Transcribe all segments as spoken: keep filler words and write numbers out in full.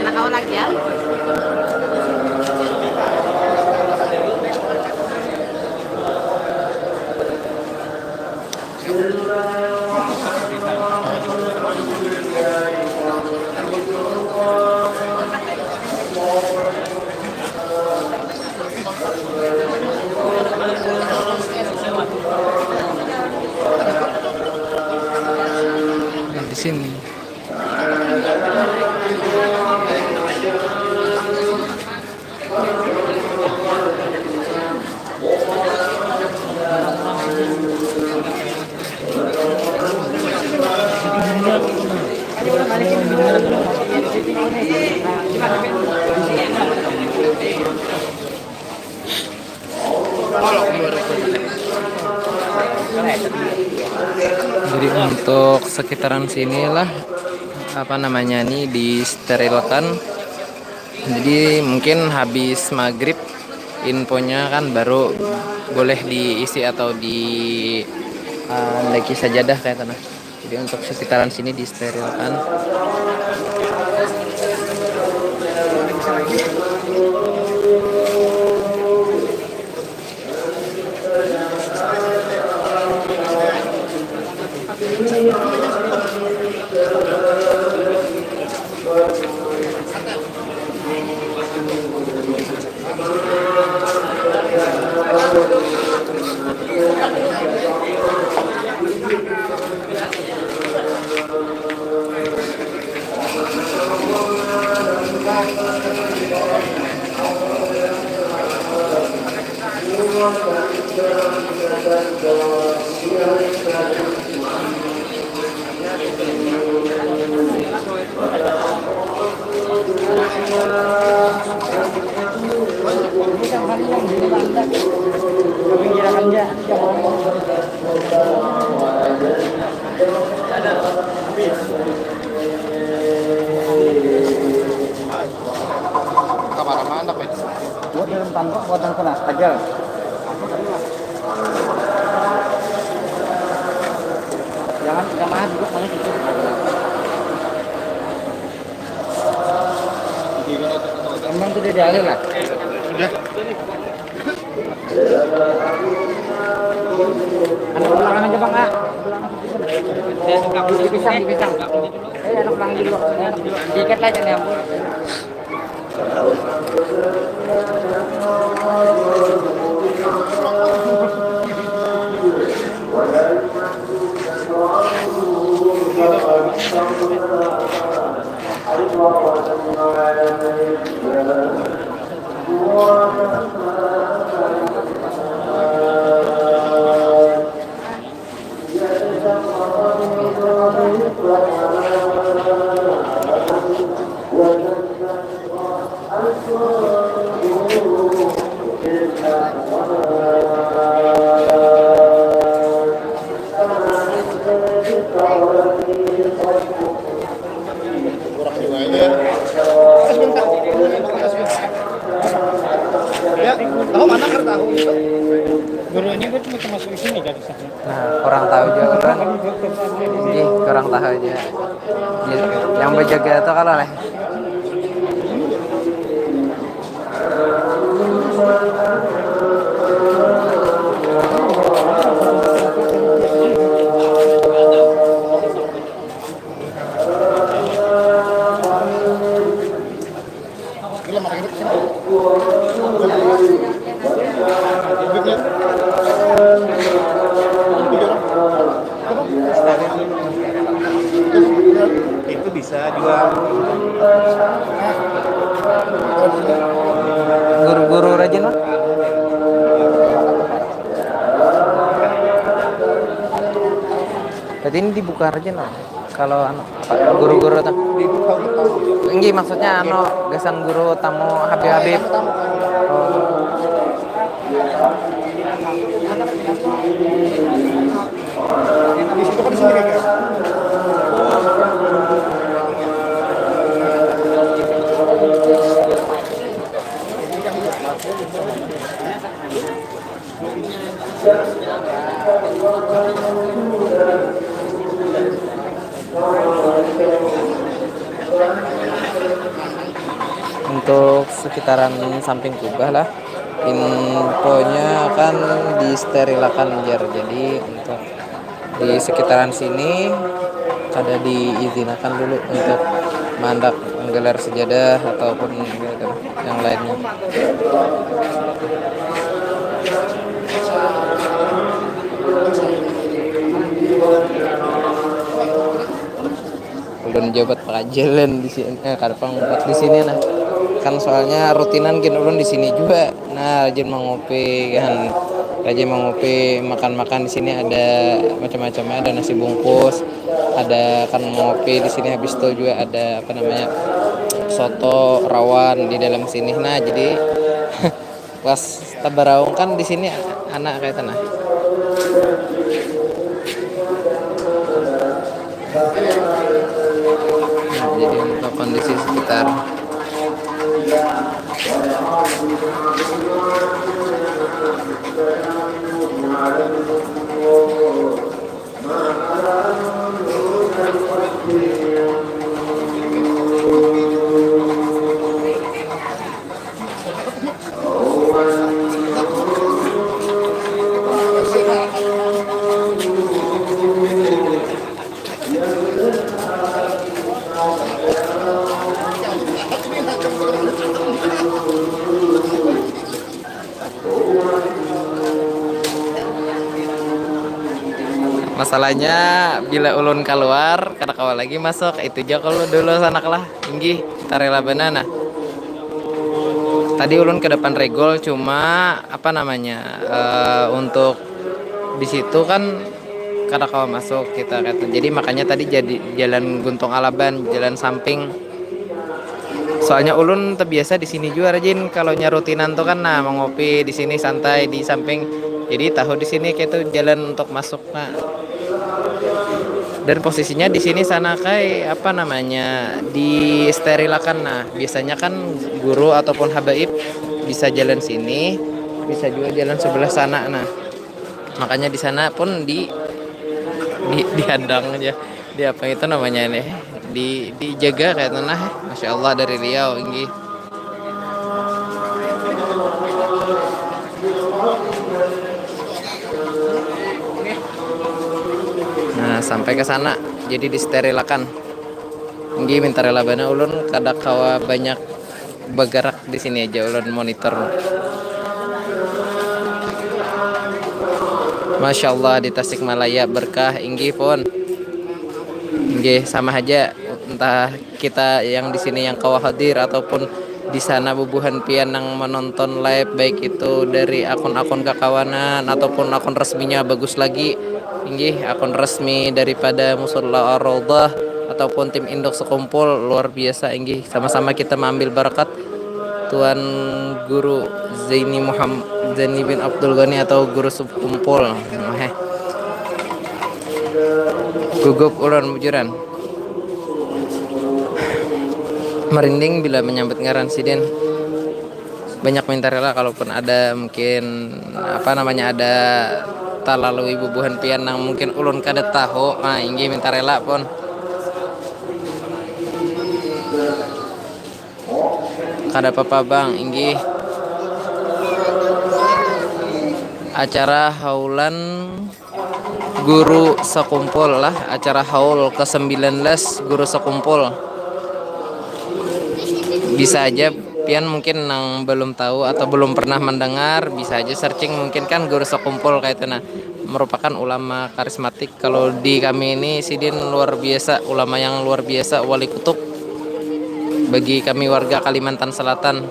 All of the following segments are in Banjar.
Enak kawan lagi ya. Nah, di sini. Jadi untuk sekitaran sinilah, apa namanya, ini disterilkan. Jadi mungkin habis maghrib infonya kan baru boleh diisi atau di, eh, naiki sajadah kayak itu nah. Jadi untuk sekitaran sini disterilkan. Kamar mana, Pet? Buat dalam tangkok, buat dalam kelas, ajar. Jangan, jangan mahal juga, paling gitu. Sudah dialir lah. Sudah. Anu ulangan aja, Bang, ah. Dipisang, dipisang. Eh, anu ulang dulu. Dikit lah, jangan diampun. Ya, tahu mana, kada tahu. Gurunya kan cuma termasuk di sini kan, Ustaz? Nah, kurang tahu juga, kurang. Ih, kurang tahu juga. Ya, yang berjaga itu kalau leh. Itu bisa juga. Guru-guru rajin lah. Jadi ini dibuka rajin lah. Kalau anu, apa, guru-guru tuh. Enggih, maksudnya anu, gasan guru tamu Habib-Habib. Oh. Untuk sekitaran samping kubah lah, infonya kan disterilakan, jar. Jadi untuk di sekitaran sini kada diizinakan dulu untuk mandak menggelar sejadah ataupun gitu, yang lainnya. Ulun jabat pakajalan di sini, eh, kada pang buat di sini nah. Kan soalnya rutinan gin ulun di sini juga. Nah, rajin mangopi kan. Rajin mangopi, makan-makan di sini ada macam-macam, ada nasi bungkus, ada kan ngopi di sini, habis itu juga ada apa namanya, soto rawan di dalam sini. Nah, jadi pas tabaraung kan di sini anak kayak itu nah. Nah, jadi untuk kondisi sekitar. Masalahnya bila ulun kaluar kada kawa lagi masuk, itu ja kalau dulu sanak lah. Inggih, tarela banar nah. Tadi ulun ke depan regol, cuma apa namanya, eh, untuk di situ kan kada kawa masuk kita kata. Jadi makanya tadi jadi jalan Guntung Alaban, jalan samping. Soalnya ulun terbiasa di sini juga rajin kalau nya rutinan tuh kan, nah, mengopi di sini santai di samping. Jadi tahu di sini kayak tuh jalan untuk masuk, nah. Dan posisinya di sini sana kayak apa namanya, disterilakan. Nah, biasanya kan guru ataupun habaib bisa jalan sini, bisa juga jalan sebelah sana. Nah, makanya di sana pun di, di dihadang aja, di apa itu namanya nih, di dijaga kayak tanah. Masya Allah dari Riau, inggih. sampai ke sana, jadi disterilakan. Inggih, minta rela bana ulun kada kawa banyak bergerak di sini aja, ulun monitor. Masya Allah, di Tasikmalaya berkah, inggih pun. Inggih, sama aja, entah kita yang di sini yang kawa hadir ataupun di sana bubuhan pian yang menonton live, baik itu dari akun-akun kakawanan ataupun akun resminya, bagus lagi. Inggih, akun resmi daripada Musola Ar-Raudhah ataupun tim induk sekumpul, luar biasa. Inggih, sama-sama kita mengambil barakat Tuan Guru Zaini Muhammad, Zaini bin Abdul Ghani atau Guru Sekumpul. Mahe. Gugup ulun bujuran. Merinding bila menyambut ngaran sidin. Banyak minta rela, kalaupun ada mungkin, apa namanya, ada talalui bubuhan pian nang mungkin ulun kada tahu, nah, inggih minta rela pun. Kada apa-apa, Bang, inggih. Acara haulan guru sekumpul lah, acara haul ke sembilan belas guru sekumpul. Bisa aja pian mungkin nang belum tahu atau belum pernah mendengar, bisa aja searching, mungkin kan guru sekumpul kayak itu. Nah, merupakan ulama karismatik. Kalau di kami ini, sidin luar biasa, ulama yang luar biasa, wali kutub bagi kami warga Kalimantan Selatan.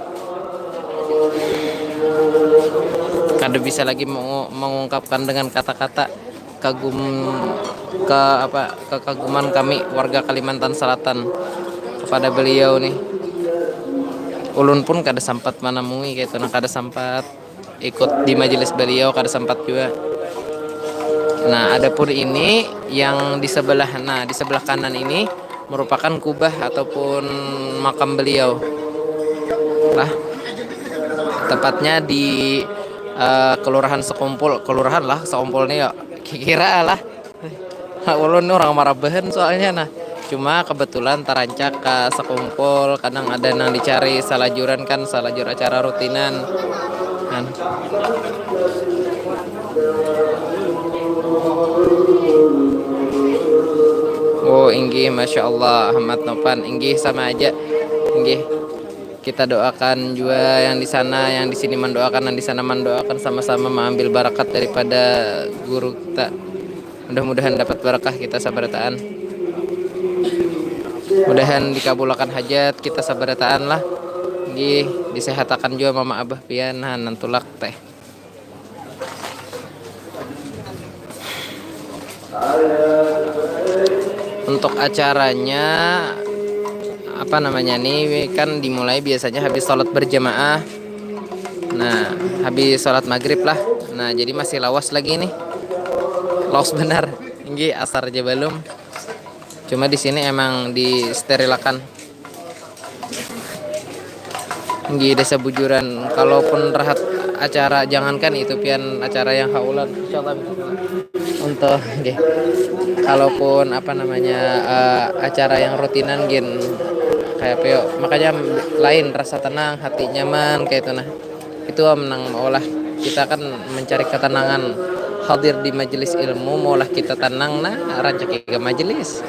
Kada bisa lagi mengu-, mengungkapkan dengan kata-kata kagum, ke apa, kekaguman kami warga Kalimantan Selatan kepada beliau nih. Ulun pun kada sempat menemui gitu, nah, kada sempat ikut di majelis beliau, kada sempat juga. Nah, adapun ini yang di sebelah, nah, di sebelah kanan ini merupakan kubah ataupun makam beliau lah, tepatnya di, eh, kelurahan Sekumpul, kelurahan lah Sekumpul nih ya, kira lah. Ulun ni orang Marabahan soalnya, nah, cuma kebetulan tarancak ka Sekumpul, kadang ada nang dicari salajuran kan, salajur acara rutinan kan. Oh, inggih, masya Allah, Ahmad Nopan, inggih, sama aja, inggih. Kita doakan juga yang di sana, yang di sini mendoakan, yang di sana mendoakan, sama-sama mengambil barakat daripada guru kita. Mudah-mudahan dapat barakah kita sabarataan. Mudahan dikabulakan hajat kita sabarataan lah. Gih, disehatakan juga mama abah pian, nah, nantulak teh. Untuk acaranya, apa namanya nih, kan dimulai biasanya habis sholat berjamaah. Nah, habis sholat maghrib lah. Nah, jadi masih lawas lagi nih. Lawas benar. Ini asar aja belum. Cuma di sini emang disterilakan. Nggih, desa bujuran. Kalaupun rahat acara, jangankan itu, pian acara yang haulan, insyaallah bisa. Untuk, nggih. Kalaupun, apa namanya, eh, acara yang rutinan, gin, kayak apa yo, makanya lain, rasa tenang, hati nyaman, kayak itu, nah. Itu am nang maulah kita kan mencari ketenangan, hadir di majelis ilmu, maulah kita tenang, nah, rancak ke majelis.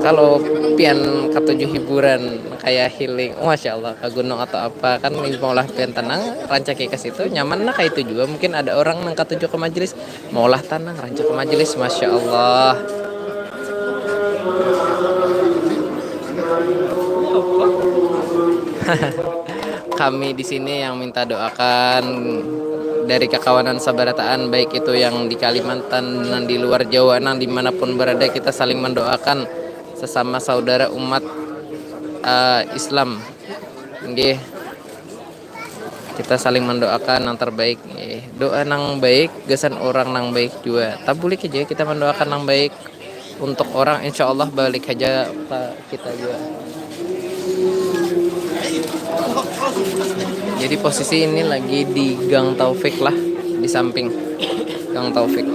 Kalau pian katuju hiburan kayak healing, masya Allah, ke gunung atau apa, kan maulah pian tenang, rancak ke situ, nyaman lah. Kayak itu juga mungkin ada orang nang katuju ke majelis, maulah tenang, rancak ke majelis, masya Allah. Kami di sini yang minta doakan dari kakawanan sabarataan, baik itu yang di Kalimantan, yang di luar Jawa, nang dimanapun berada, kita saling mendoakan sesama saudara umat, eh, Islam. Nggih. Kita saling mendoakan yang terbaik. Eh, doa nang baik gasan orang nang baik juga. Tabulik aja kita mendoakan nang baik untuk orang, insya Allah balik aja ke kita juga. Jadi posisi ini lagi di Gang Taufik lah, di samping Gang Taufik.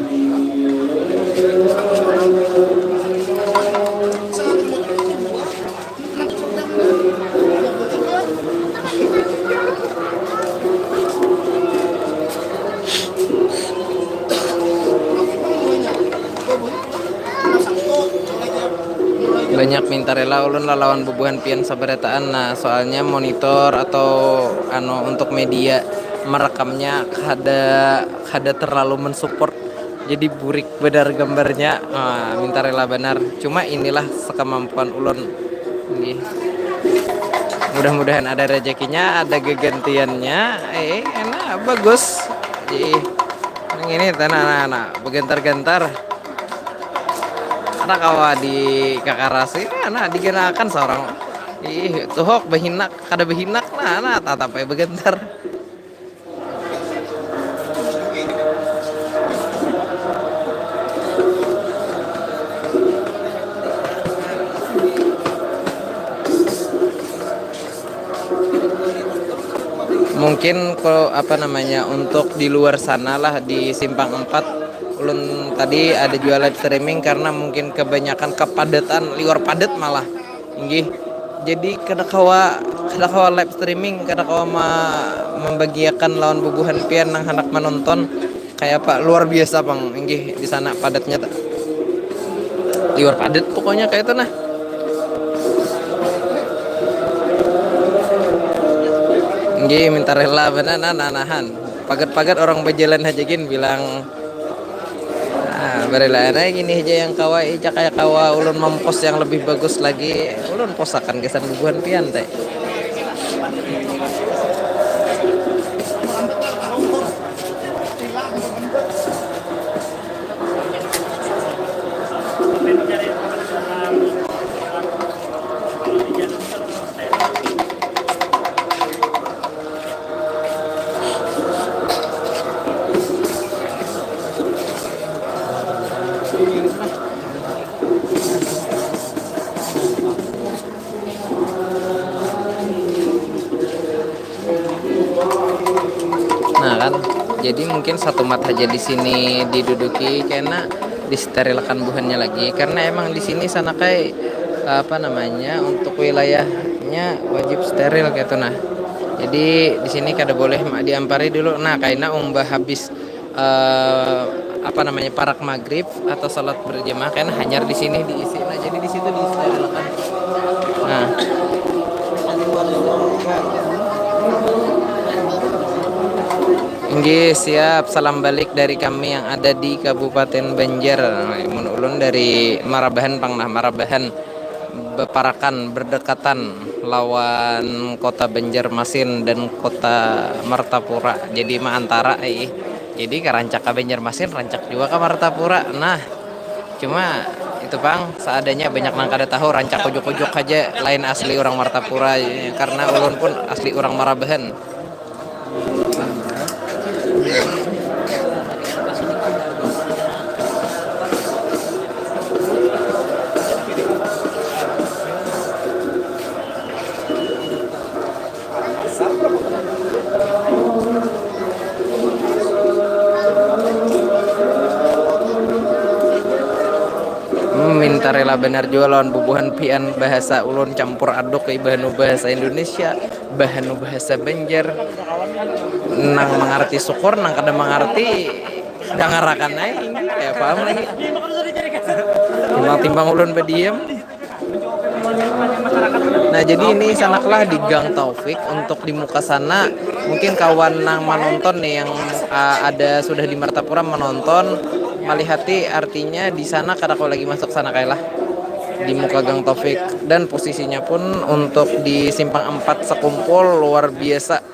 Banyak minta rela ulun lalawan bubuhan pian sabarataan, nah, soalnya monitor atau anu untuk media merekamnya kada, kada terlalu mensupport, jadi burik benar gambarnya. Nah, minta rela benar, cuma inilah sekemampuan ulun. Nggih. Mudah-mudahan ada rezekinya, ada gegantiannya. Eh, enak, bagus. Ih, nang ini tanah, nah, nah, begantar-gantar. Kada kawa dikakarasi, nah, diganakan seorang. Ih, tuhok behinak, kada behinak, nah, nah, tatap ai begantar. Mungkin kalau apa namanya, untuk di luar sana lah, di simpang empat, ulun tadi ada jua live streaming karena mungkin kebanyakan kepadatan, liwar padat malah. Inggih. Jadi kada kawa, kada kawa live streaming, kada kawa ma-, membagiakan lawan bubuhan pian nang handak menonton. Kayak apa, luar biasa pang, inggih, di sana padatnya ta. Liwar padat pokoknya kayak itu nah. Inggih, minta rela benar nah, nah, nahan. Pagat-pagat orang berjalan aja gin bilang, ah, berela nah, gini aja yang kawa, ija kayak kawa ulun mempos yang lebih bagus lagi. Ulun posakan kesan bubuhan pian teh. Nah kan, jadi mungkin satumat haja di sini diduduki kena disterilakan buhannya lagi, karena emang di sini sana kai apa namanya, untuk wilayahnya wajib steril gitu nah. Jadi di sini kada boleh ma-, diampari dulu. Nah, kaina umbah habis eh, apa namanya, parak maghrib atau salat berjamaah kan hanyar di sini diisi. Nah, jadi di situ disterilkan. Nah. Inggih, siap. Salam balik dari kami yang ada di Kabupaten Banjar. Nah, mun ulun dari Marabahan pang nah, Marabahan. Beparakan, berdekatan lawan kota Banjarmasin dan kota Martapura. Jadi maantara, eh. Jadi ka rancak ka Banjarmasin, rancak jua ka Martapura. Nah, cuma itu pang, seadanya, banyak nang kada tahu, rancak ujuk-ujuk haja lain asli urang Martapura, karena ulun pun asli urang Marabahan. Hmm, minta rela banar jua lawan bubuhan pian, bahasa ulun campur aduk, ibahan bahasa Indonesia, bahan bahasa Banjar. Nang mangarti syukur, nang kada mangarti dangarakan ai, kaya paham lagi. Timbang-timbang ulun badiam. Nah, jadi ini sanaklah di Gang Taufik. Untuk di muka sana, mungkin kawan nang manonton nih, yang, uh, ada sudah di Martapura manonton, malihati, artinya di sana kada kawa lagi masuk sana kailah. Di muka Gang Taufik, dan posisinya pun untuk di simpang empat sekumpul luar biasa,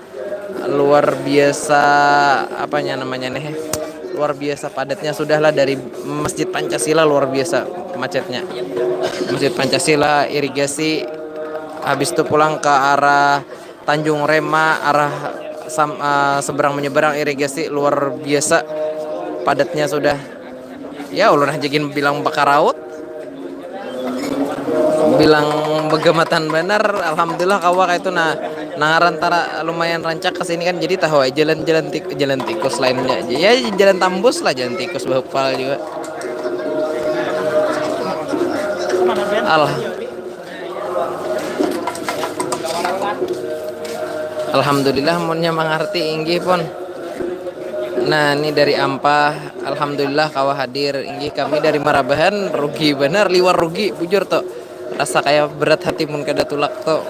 luar biasa, apanya namanya nih, luar biasa padatnya. Sudahlah, dari Masjid Pancasila luar biasa macetnya. Masjid Pancasila, Irigasi, habis itu pulang ke arah Tanjung Rema, arah sam-, eh, seberang menyeberang, Irigasi, luar biasa padatnya sudah. Ya, ulun aja gin bilang bakaraut. Bilang begamatan banar, alhamdulillah kawa kaitu. Nah, nang ngaran tara lumayan rancak ke sini kan, jadi tahu ai jalan-jalan tik-, jalan tikus lainnya aja. Ya, jalan tambus lah, jalan tikus bahupal juga. Al-, Alhamdulillah, munnya mangarti, inggih pun. Nah, ini dari Ampah, alhamdulillah kawa hadir. Inggih, kami dari Marabahan, rugi banar, liwar rugi, bujur tu. rasa kayak berat hati mun kada tulak tuh.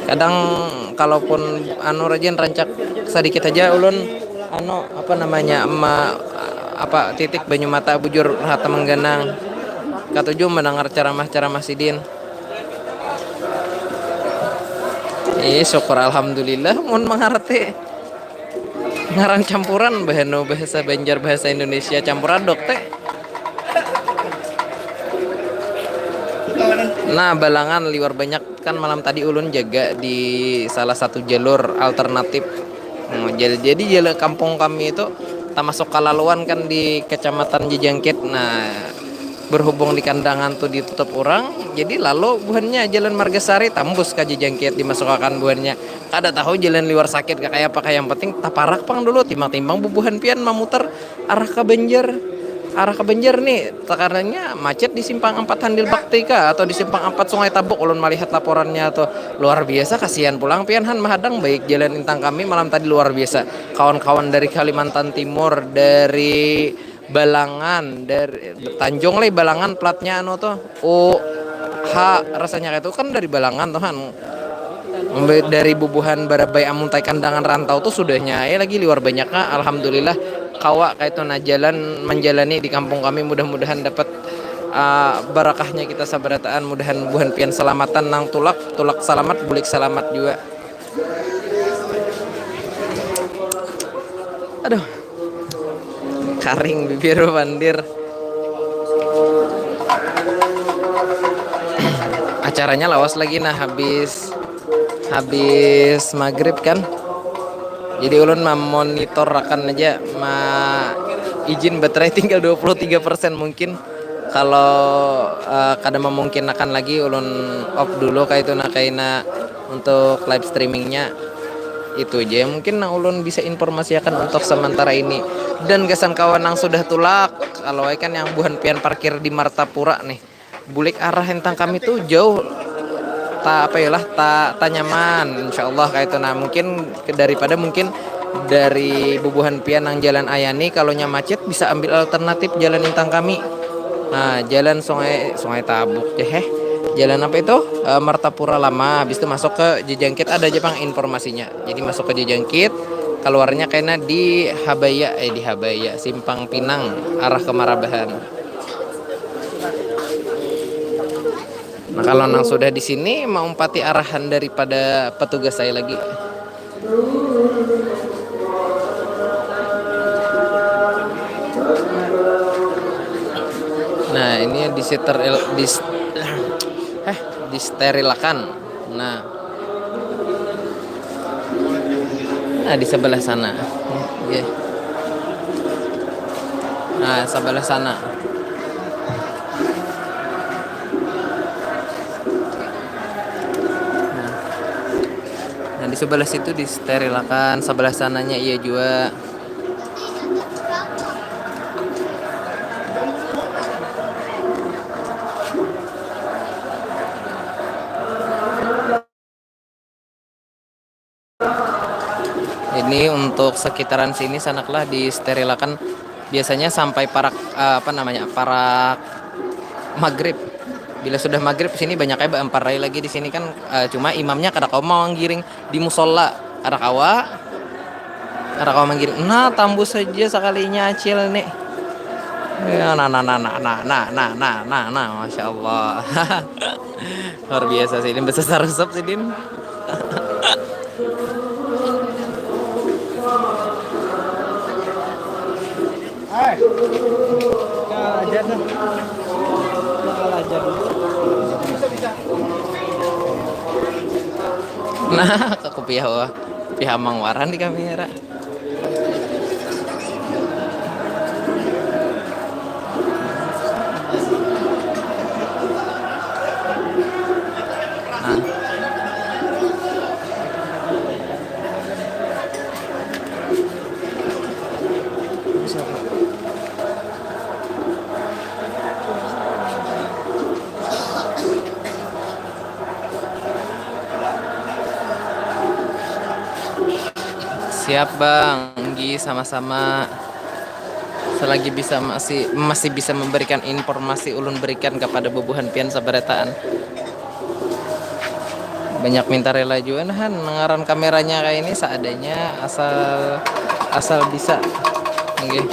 Kadang kalaupun anu rajin rancak sedikit aja ulun anu apa namanya ma, apa titik banyu mata bujur rata mengganang. Katuju mendengar ceramah-ceramah sidin. Eh syukur alhamdulillah mun mengerti. Ngaran campuran bahano bahasa Banjar bahasa Indonesia campur aduk teh. Nah balangan liwar banyak kan malam tadi ulun jaga di salah satu jalur alternatif. Hmm, jadi jadi jalan kampung kami itu termasuk kalaluan kan di kecamatan Jejangkit. Nah berhubung di kandangan tuh ditutup orang jadi lalu buhannya jalan Margasari tambus ke Jejangkit dimasukakan buhannya. Kada tahu jalan liwar sakit kah kaya apa kah yang penting taparak pang dulu timbang-timbang bubuhan pian mamutar arah ka Banjar. Arah ka Banjar nih tekanannya macet di simpang empat Handil Bakti kah atau di simpang empat Sungai Tabuk ulun melihat laporannya tuh luar biasa kasihan pulang pian han mahadang baik jalan intang kami malam tadi luar biasa kawan-kawan dari Kalimantan Timur dari Balangan dari Tanjung leh Balangan platnya anu tuh U H rasanya kayak itu kan dari Balangan tuh han. Dari bubuhan barabai amuntai kandangan rantau tuh sudahnya ya lagi liwar banyaknya alhamdulillah kawa kayak itu nah jalan menjalani di kampung kami mudah-mudahan dapat uh, barakahnya kita sabarataan mudahan buhan pian selamatan nang tulak tulak selamat bulik selamat juga. Aduh. Karing bibir pandir. Acaranya lawas lagi nah habis habis maghrib kan. Jadi ulun memonitor akan aja ma izin baterai tinggal dua puluh tiga persen mungkin. Kalau uh, kada memungkinkan lagi ulun off dulu kayak itu nah kaina untuk live streamingnya itu aja yang mungkin nah ulun bisa informasiakan untuk sementara ini dan gasan kawan yang sudah tulak kalau kan yang buhan pian parkir di Martapura nih bulik arah entang kami tuh jauh tak apa ya lah tak tak nyaman insyaallah kayak itu nah mungkin daripada mungkin dari bubuhan pian nang jalan ayani kalau nya macet bisa ambil alternatif jalan intang kami nah jalan sungai sungai tabuk jeh eh. Jalan apa itu e, Martapura lama habis itu masuk ke Jejangkit ada aja pang informasinya jadi masuk ke Jejangkit keluarnya kena di Habaya eh di Habaya Simpang Pinang arah ke Marabahan. Nah kalau nang sudah di sini maumpati arahan daripada petugas saya lagi. Nah ini diseter di eh disterilakan. Nah. Nah di sebelah sana. Oke. Nah sebelah sana. Nah di sebelah situ disterilakan, sebelah sananya iya juga. Ini untuk sekitaran sini sanaklah disterilakan biasanya sampai parak uh, apa namanya parak maghrib. Bila sudah maghrib sini banyak kayak beempar lagi di sini kan uh, cuma imamnya kada kau mau menggiring di musola kada kawa kada kau menggiring nah tambus saja sekalinya acil nih ya nah nah nah nah nah nah nah nah nah nah masya Allah. Luar biasa sih ini besar resep sih din. Nah aku pihak pihak mangwaran di kamera. Siap bang, Nggi sama-sama. Selagi bisa masih, masih bisa memberikan informasi, ulun berikan kepada bubuhan pian sabarataan. Banyak minta rela jua nah, ngaran kameranya kayak ini, seadanya, asal, asal bisa. Oke.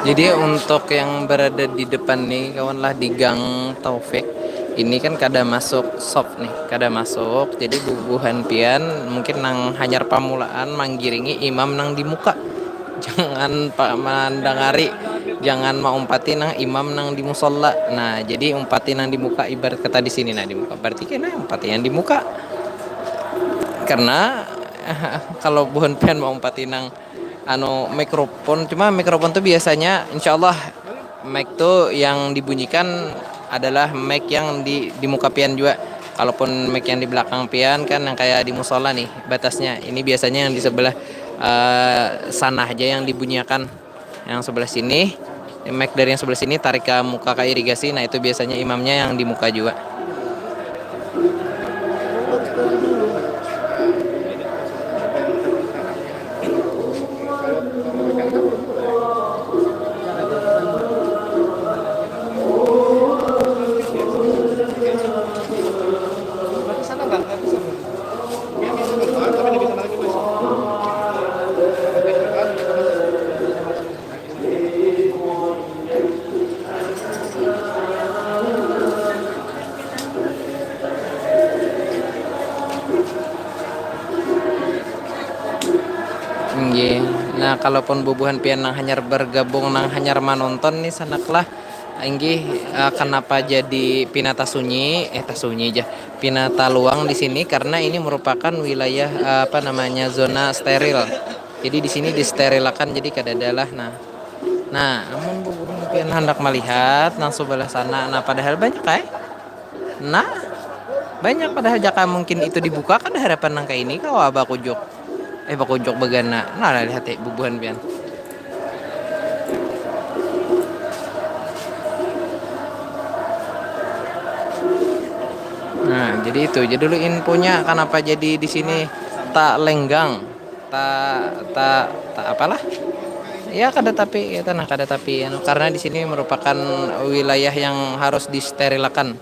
Jadi untuk yang berada di depan nih, kawan lah, di Gang Taufik, ini kan kada masuk shop nih, kada masuk. Jadi bubuhan pian mungkin nang hanyar pamulaan manggiringi imam nang di muka. Jangan pa-, mandangari, jangan maumpati nang imam nang di musola. Nah, jadi umpati nang di muka, ibarat kata di sini, nah, di muka. Berarti kena umpati yang di muka. Karena kalau buhan pian maumpati nang anu mikrofon, cuma mikrofon tuh biasanya, insya Allah, mic tuh yang dibunyikan adalah mic yang di, di muka pian juga. Kalaupun mic yang di belakang pian kan yang kayak di musola nih batasnya. Ini biasanya yang di sebelah, eh, sana aja yang dibunyikan. Yang sebelah sini, mic dari yang sebelah sini tarik ke muka, ke irigasi, nah itu biasanya imamnya yang di muka juga. Inggih. Nah, kalaupun bubuhan pian nang hanyar bergabung, nang hanyar manonton nih, sanaklah, inggih, eh, kenapa jadi pina tasunyi, eh, tasunyi aja, pina taluang di sini, karena ini merupakan wilayah, eh, apa namanya, zona steril. Jadi di sini disterilakan, jadi kadada lah. Nah, nah, amun bubuhan pian handak melihat nang sebelah sana, nah, padahal banyak, ay. Nah, banyak padahal, jaka mungkin itu dibuka, kada harapan nang kaini kawa bakujuk. Eh, bakujuk, bagana. Nah, lihati bubuhan pian. Nah, jadi itu aja dulu infonya, kenapa jadi di sini tak lenggang, tak, tak, tak apalah. Ya, kada tapi, ya, nah, kada tapi, anu, karena di sini merupakan wilayah yang harus disterilakan.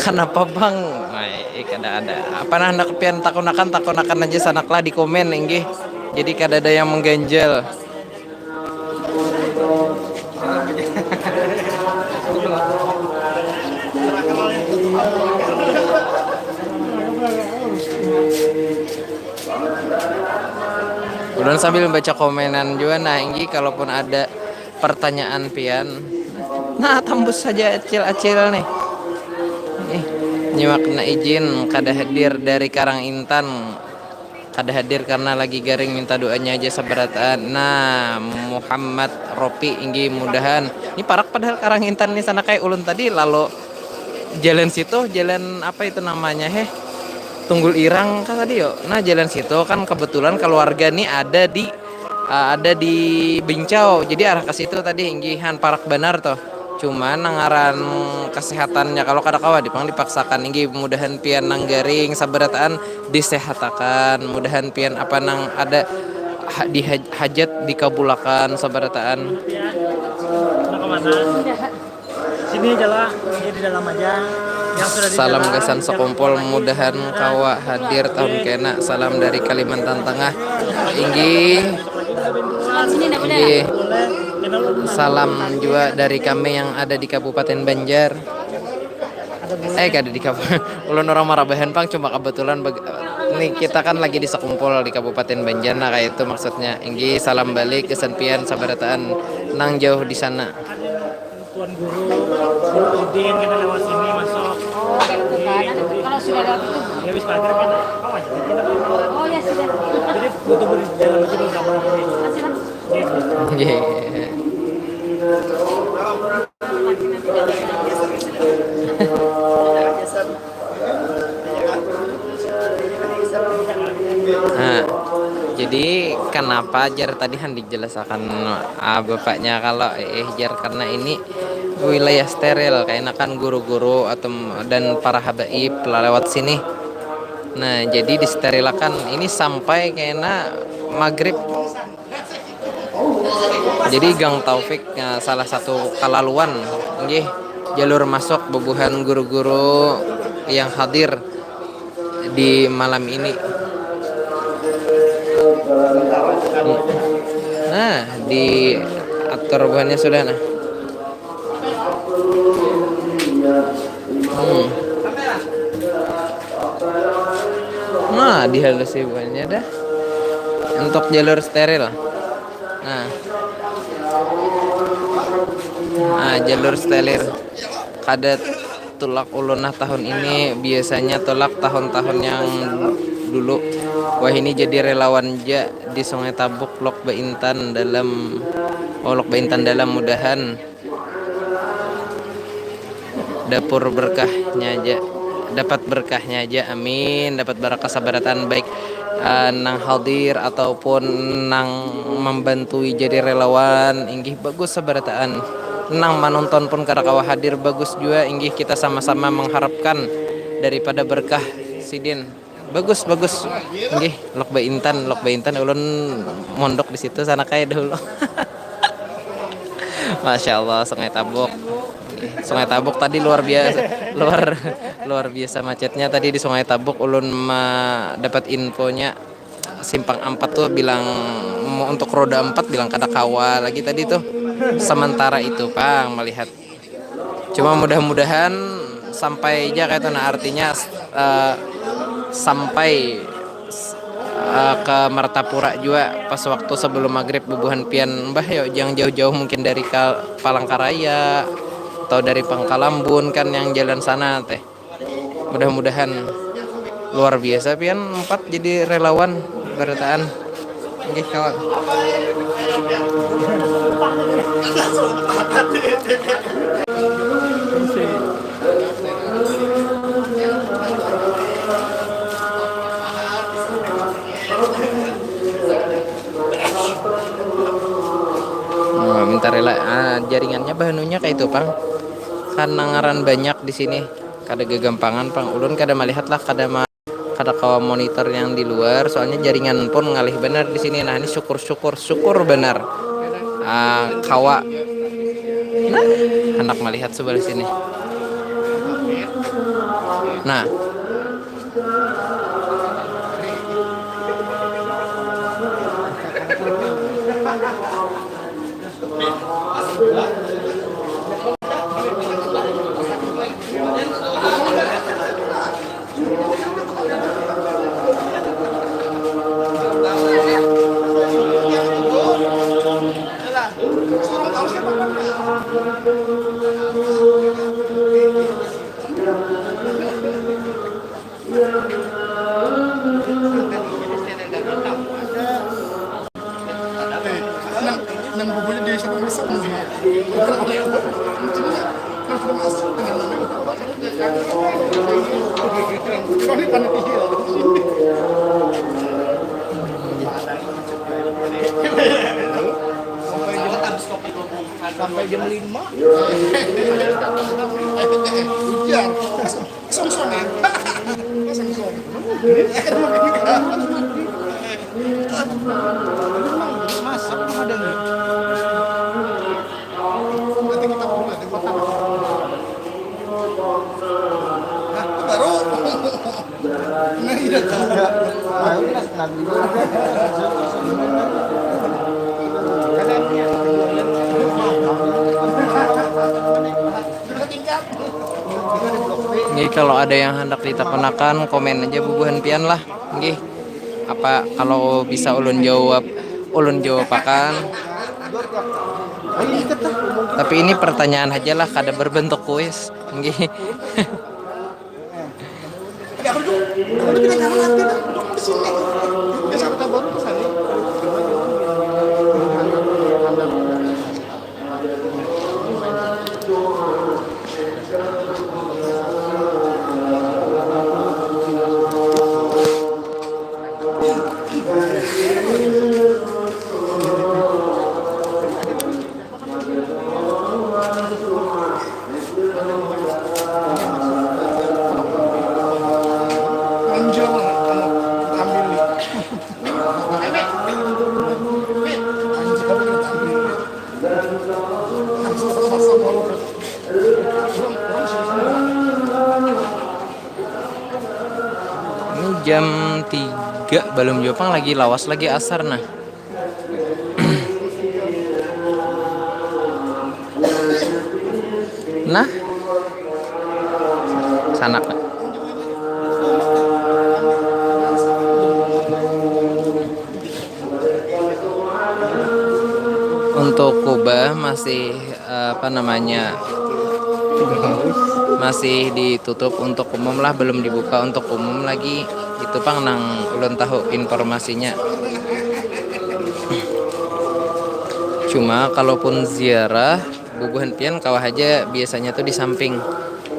Kenapa, Bang? Ay, kada ada. Apa nah, hendak pian takunakan, takunakan aja, sanaklah di komen, inggih. Jadi kada ada yang mengganjal. Ulun sambil membaca komenan juga, nah, inggih, kalaupun ada pertanyaan pian, nah, tambus saja acil-acil nih. Nih, nyimak na izin kada hadir dari Karang Intan. Kada hadir karena lagi garing, minta doanya aja sabarataan. Nah, Muhammad Ropi, inggih, mudahan. Ini parak padahal Karang Intan nih, sana kayak ulun tadi, lalu jalan situ, jalan apa itu namanya, heh? Tunggul Irang kah tadi, yo? Nah, jalan situ kan kebetulan keluarga nih ada di, eh, ada di Bincau. Jadi arah ke situ tadi, inggihan, parak banar tuh. Cuman nang ngaran kesehatannya, kalau kada kawa dipang dipaksakan, inggih, mudahan pian nang garing sabarataan disehatakan, mudahan pian apa nang ada ha-, di haj-, hajat dikabulakan sabarataan. Nah, kemana? Sini aja lah, ini di dalam aja. Yang sudah di dalam, gasan jangan sekumpul, keluar lagi. Mudahan kawa hadir tahun kena. Salam dari Kalimantan Tengah. Inggih. Inggih. Salam juga dari kami yang ada di Kabupaten Banjar. Eh, kada di Kabupaten. Ulun orang Marabahan pang, cuma kebetulan bag-, ini kita kan lagi di sekumpul di Kabupaten Banjar, nah, kayak itu maksudnya. Inggih, salam balik gasan pian sabarataan nang jauh di sana. Tuan Guru, Guru Udin, kita lewat sini masuk. Oh, kayak gitu kan. Ada tuh, kalau sudah lewat itu. Ya, habis maghrib kan, kau aja kita. Oh, ya sudah. Jadi butuh berjalan lagi bersama ini. Masih lama. Iya, iya. Oke. Nah, jadi kenapa jar tadi han dijelasakan, ah, bapaknya kalau eh jar karena ini wilayah steril, kaina kan guru-guru atau dan para habaib lah lewat sini. Nah, jadi disterilakan ini sampai kena maghrib. Jadi Gang Taufik, eh, salah satu kalaluan nggih jalur masuk bubuhan guru-guru yang hadir di malam ini. Nah, diatur buhannya sudah nah. Hmm. Nah, dihalusi buhannya dah. Untuk jalur steril. Nah. Nah, jalur steril. Kada tulak ulun nah tahun ini, biasanya tulak tahun-tahun yang dulu. Wah, ini jadi relawan ja di Sungai Tabuk, Lok Baintan dalam, oh, Lok Baintan dalam, mudahan dapur berkahnya aja, dapat berkahnya aja, amin, dapat barakah sabarataan, baik, eh, nang hadir ataupun nang membantui jadi relawan, inggih bagus sabarataan, nang manonton pun kada kawa hadir bagus jua, inggih kita sama-sama mengharapkan daripada berkah sidin. Bagus, bagus. Nggih, Lok Baintan, Lok Baintan ulun mondok di situ sana kayak dahulu. Masya Allah, Sungai Tabuk. Sungai Tabuk tadi luar biasa, luar luar biasa macetnya tadi di Sungai Tabuk. Ulun ma- dapat infonya simpang empat tuh bilang mau untuk roda empat bilang kada kawa lagi tadi tuh. Sementara itu pang melihat Cuma mudah-mudahan sampai aja kayak itu nah artinya eh, sampai eh, ke Martapura juga pas waktu sebelum maghrib bubuhan pian mbah yuk jangan jauh-jauh mungkin dari Kal- Palangkaraya atau dari Pangkalambun kan yang jalan sana teh mudah-mudahan luar biasa pian empat jadi relawan berataan. Nggih, kawan. Nah, minta rela ah, jaringannya bahanunya kayak itu pang karena ngaran banyak di sini kada gegampangan pang ulun kada melihat lah kada ma kada kawa monitor yang di luar soalnya jaringan pun ngalih benar di sini nah ini syukur syukur syukur benar ah, kawa nah hendak melihat sebelah sini nah Sampai jam lima. Hujan. Sungsung ya. Sungsung. Masak ada nih. Nanti kita pulang di kota. Nah, baru. Nah, iya. Nah, udah, nanti. Nggih, kalau ada yang hendak ditakonakan, komen aja bubuhan pian lah. Nggih. Apa kalau bisa ulun jawab, ulun jawabakan. Tapi ini pertanyaan aja lah, kada berbentuk kuis. Nggih. Ini jam tiga, balum jua pang, lagi lawas lagi asar nah. Nah, sanak. Untuk Kubah masih, eh, apa namanya, masih ditutup untuk umum lah, belum dibuka untuk umum lagi. Itu pang nang ulun tahu informasinya. Cuma kalaupun ziarah, bubuhan pian kawa haja, biasanya tuh di samping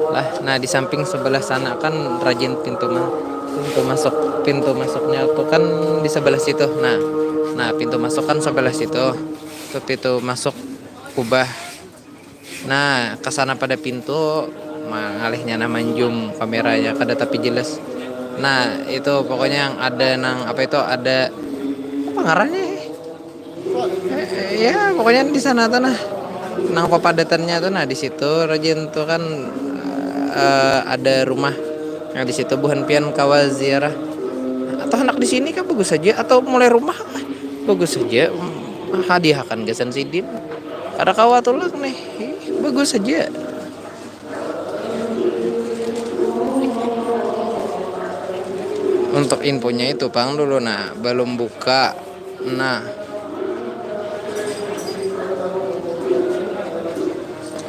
lah. Nah, di samping sebelah sana kan rajin pintu ma-, pintu masuk, pintu masuknya tuh kan di sebelah situ. Nah, nah, pintu masuk kan sebelah situ. Itu pintu masuk Kubah. Nah, ke sana pada pintu, mangalihnya nah manjum kameranya kada tapi jelas. Nah, itu pokoknya yang ada nang apa itu, ada apa ngarannya? Eh, eh, ya, pokoknya di sana tuh nah. Nang papadatannya tuh nah di situ rajin tuh kan, eh, ada rumah. Nah, di situ buhan pian kawa ziarah. Atau anak di sini kah bagus saja atau mulai rumah kah? Bagus saja. Hadiahkan gasan sidin. Kada kawa tulak nih. Ih, bagus saja. Untuk infonya itu pang dulu nah, belum buka. Nah,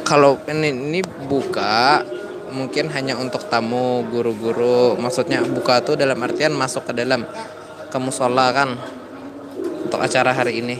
kalau ini, ini buka mungkin hanya untuk tamu, guru-guru. Maksudnya buka tuh dalam artian masuk ke dalam, ke musola kan, untuk acara hari ini.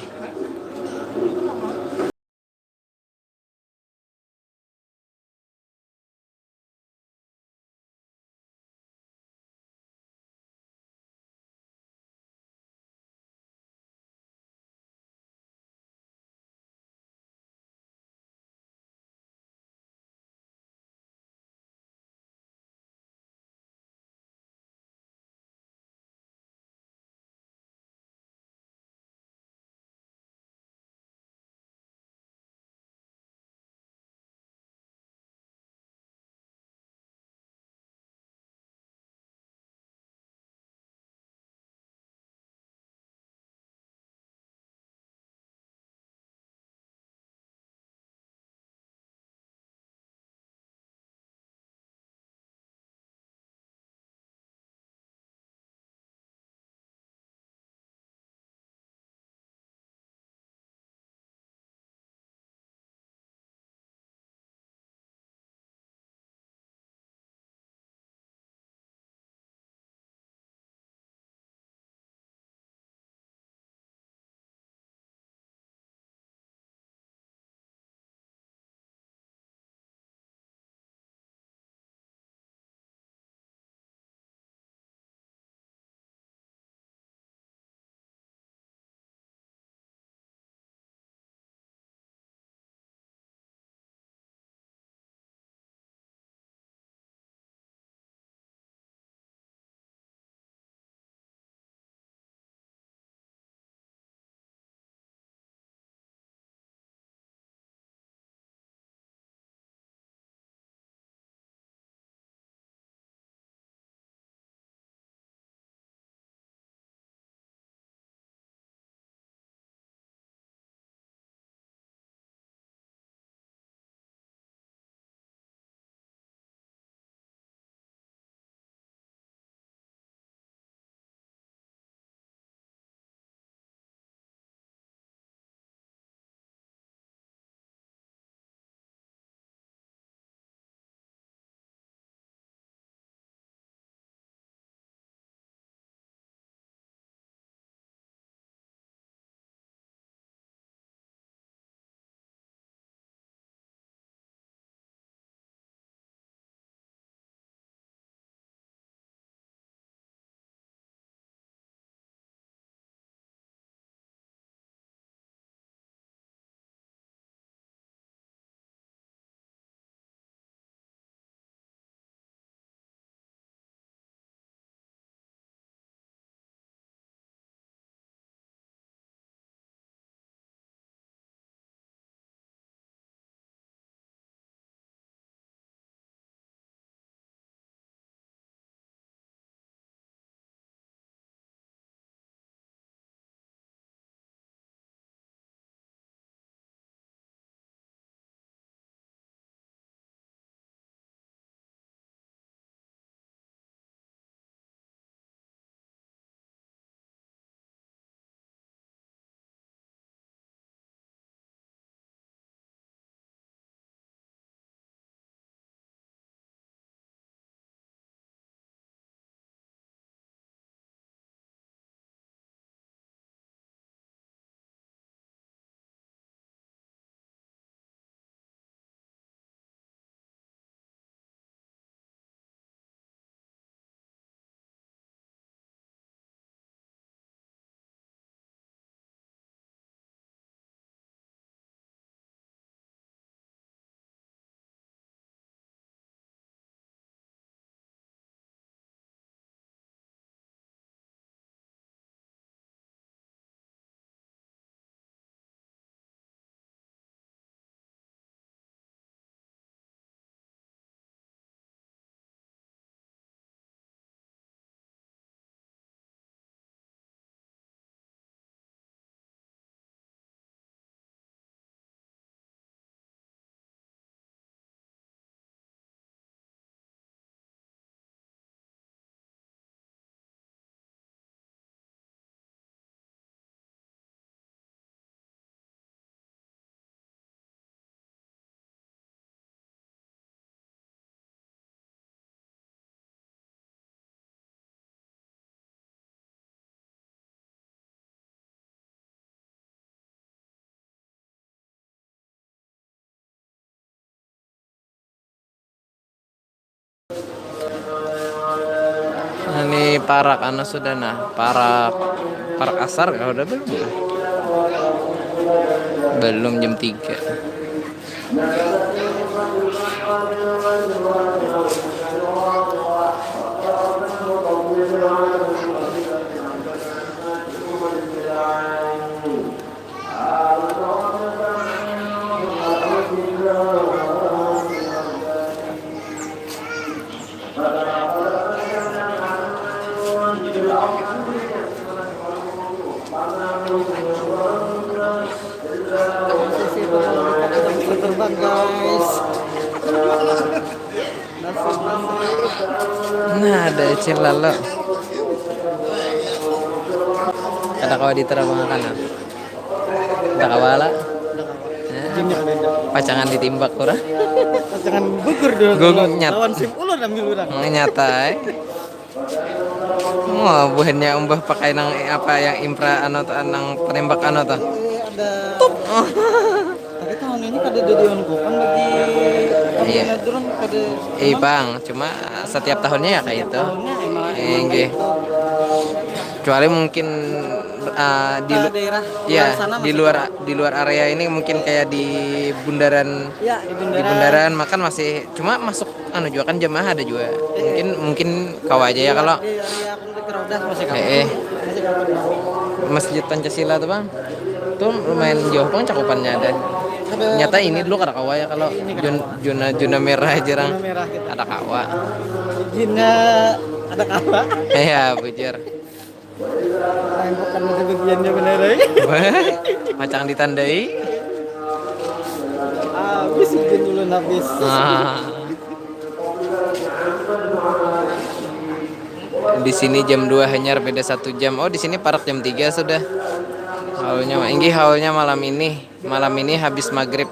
Parak anu sudah nah, parak parak asar kah udah belum? Belum, jam tiga. Posisi terbang, guys. Nah, ada cilalo. Kada kawa diterebangakan, ah. Kada kawa lah. Nah, pacangan ditimbak urang. Pacangan gugur dulu. Gugur, nyat- lawan sim ulun ambil urang. Nyata, eh. Wah, buhannya umbah pakai nang apa yang impra anu tuh, nang penembak anu tuh. Eh, ada. Tapi tahun ini kada ada dilakukan bagi iya. Drone kada. Eh, emang? Bang, cuma setiap tahunnya ya kayak itu. Tahunnya emang, emang inggih. Kayak itu. Kecuali mungkin uh, di daerah ya, luar sana di luar, di luar area ini mungkin kayak di bundaran, ya, di bundaran, di bundaran makan masih cuma masuk anu juga kan jemaah ada juga. Iya. Mungkin, mungkin kawa aja ya kalau di area Raudah masih kapan? Eh, eh. Masih kapan? Masjid Pancasila tuh, Bang. Tuh lumayan jauh, Bang, cakupannya ada. Ada. Nyata ini dulu kada kawa ya kalau ini kada kawa. Zona, zona merah aja, Rang. Zona merah kita. Ada kawa. Zona ada kawa. Iya, bujur. Bukan ada bagiannya benar, eh. Macang ditandai. Habis izin dulu habis. Ah. Di sini jam dua hanyar, beda satu jam. Oh, di sini parak jam tiga sudah. Haulnya, inggih haulnya malam ini. Malam ini habis maghrib.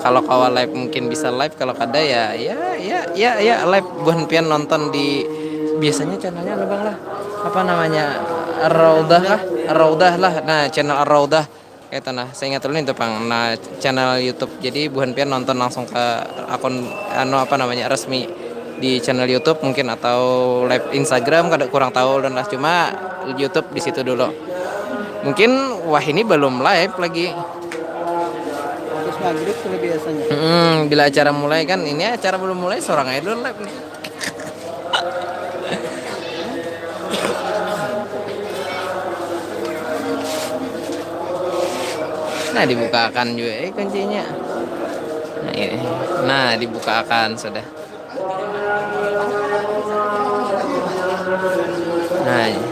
Kalau kawa live mungkin bisa live, kalau kada ya, ya, ya, ya, ya live buhan pian nonton di biasanya channelnya apa bang lah? Apa namanya? Raudah lah, Raudah lah. Nah, channel Raudah. Itu nah, saya ingat dulu itu pang. Nah, channel YouTube. Jadi buhan pian nonton langsung ke akun anu apa namanya resmi di channel YouTube mungkin atau live Instagram kada kurang tahu dan lah cuma YouTube di situ dulu. Mungkin wah ini belum live lagi. Habis maghrib sudah biasanya. Mm-mm, bila acara mulai kan ini acara belum mulai seorang aja dulu live nih. Nah, dibukakan juga eh kuncinya. Nah, ini. Nah, dibukakan sudah. Nah, ini.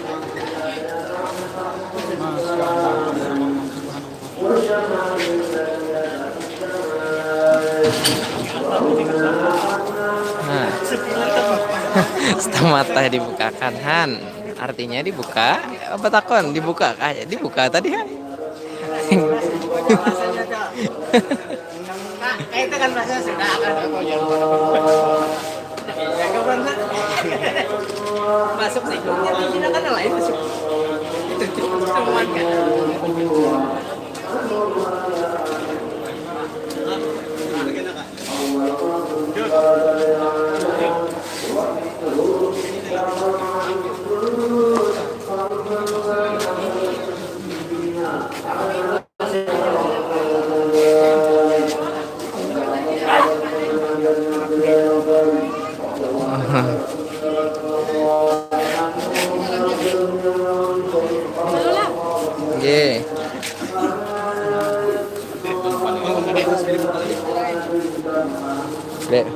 Nah. Setengah mata dibukakan, Han. Artinya dibuka. Apa takon? Dibuka kah? Dibuka tadi, Han. Nah, itu kan bahasa sudah kan. Masuk sih. Di Cina kan lain masuk. Itu cuma kan. Nggih. Dek.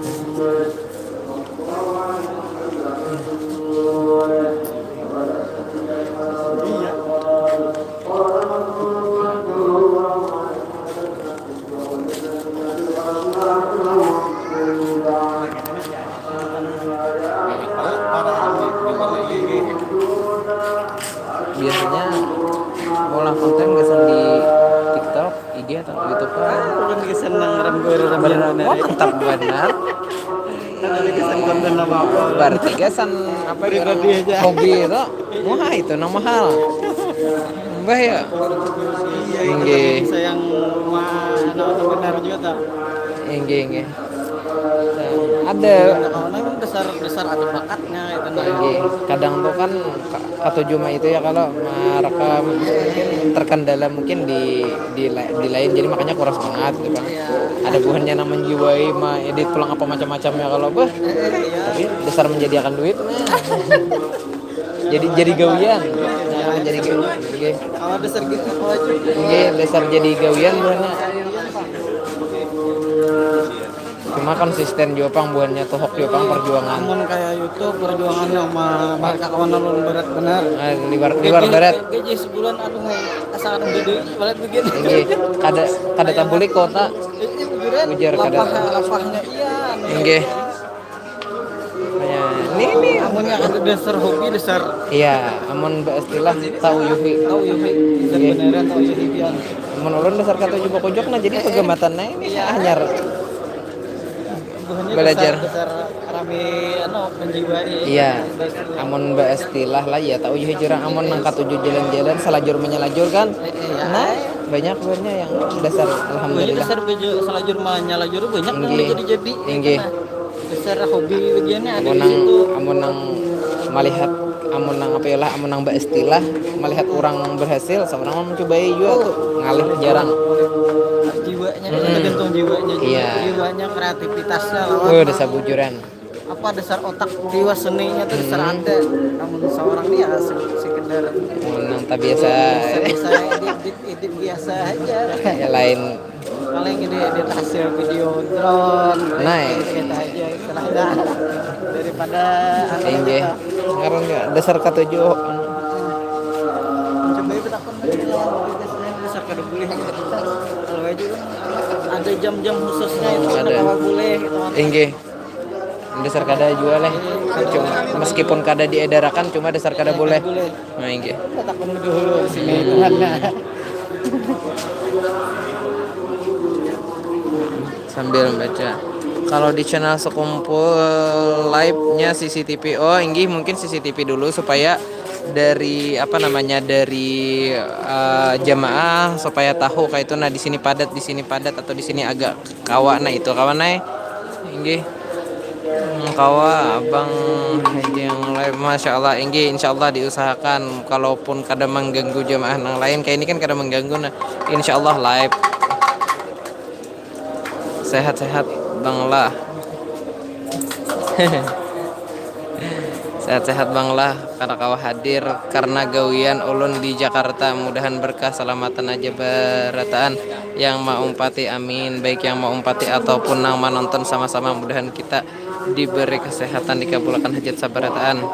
Biasanya olah konten gasan di TikTok, I G atau YouTube kan? Bukan gasan nang rambut rambut. Wah, mantap benar. Kan ada gasan konten apa-apa. Berarti gasan apa ya? Pribadi aja. Hobi itu. Wah, itu nang mahal. Mbah ya? Iya, itu. Inggih. Bisa yang rumah, anak benar juga tak? Inggih, inggih. Ada. Ada kawan aku udah dasar dasar ada bakatnya itu nah. Kadang tuh kan katuju mah itu ya kalau merekam, terkendala mungkin di di, di lain, jadi makanya kurang semangat gitu kan. Ada buhannya nang menjiwai mah edit pulang apa macam-macam ya kalau bah, tapi dasar menjadikan duit mah. Jadi jadi gawian. Nah, jadi gawian. Oke. Kalau dasar gitu kalau aja Oke, dasar jadi gawian buhannya. Cuma konsisten juga pang buhannya, tuhok juga pang perjuangan. Amun kayak YouTube perjuangan yang mah bahar kakawanan ulun berat benar. Ah, liwar liwar berat. Gaji sebulan aduh asa ada duit berat begini. Inggih, kada kada tabulik kota. Ini bujuran Ujar kada. Lapah lapahnya iya. Inggih. Ya, ini ini. Amunnya ada dasar hobi dasar Iya, amun baistilah tahu yuhi. Tahu yuhi. Dasar Inggih. Beneran tahu yuhi pian. Mun ulun dasar katuju bakujok nah jadi pegamatan nah ini anyar. Buhannya Belajar. Dasar, dasar rame anu penjiwa ya. Iya. Amun baistilah lah ya tahu yuhi jurang, amun nang katuju jalan-jalan salajur menyalajur kan. Nah, banyak buhannya yang dasar. Alhamdulillah. Dasar baju salajur mah nyalajur banyak nang Inggih. Jadi-jadi. Inggih. Dasar hobi begini ada Amun di nang situ. Amun nang melihat, amun nang apa ya lah, amun nang baistilah melihat orang berhasil, seorang mencobai juga tuh ngalih jarang. Jiwanya Mm-mm. Tergantung jiwanya juga. Iya. Jiwanya kreativitasnya lawan Oh, udah sabujuran. Apa dasar otak tiwas seninya tuh dasar ada. Namun seorang dia se- sekedar Amun nang tak biasa, saya edit edit biasa aja. Ya lain. Paling ini edit hasil video drone. Nah, Kita aja istilahnya daripada anu Inggih. kita. Ngaran ya, dasar katuju. Coba itu takon lagi lawan tugasnya dasar kada boleh. Kalau aja kan ada jam-jam khususnya itu Ada. Kenapa boleh gitu. Inggih. Dasar kada juga leh. Cuma meskipun kada diedarakan, cuma dasar kada boleh. Nah, inggih. Kita takon dulu sini Tuhan. Sambil membaca. Kalau di channel Sekumpul live-nya C C T V. Oh, inggih, mungkin C C T V dulu supaya dari apa namanya, dari eh, jamaah supaya tahu kayak itu. Nah, di sini padat, di sini padat, atau di sini agak kawa. Nah, itu kawan ai. Inggih. Hmm, kawa abang haji yang live. Masya Allah, inggih, insya Allah diusahakan. Kalaupun kada mengganggu jamaah yang lain, kayak ini kan kada mengganggu. Nah, insya Allah live. Sehat-sehat bang lah. Sehat-sehat bang lah. Karena kawa hadir karena gawian ulun di Jakarta. Mudahan berkah, salamatan aja barataan yang maumpati, amin. Baik yang maumpati ataupun nang manonton sama-sama, mudahan kita diberi kesehatan, dikabulakan hajat sabarataan.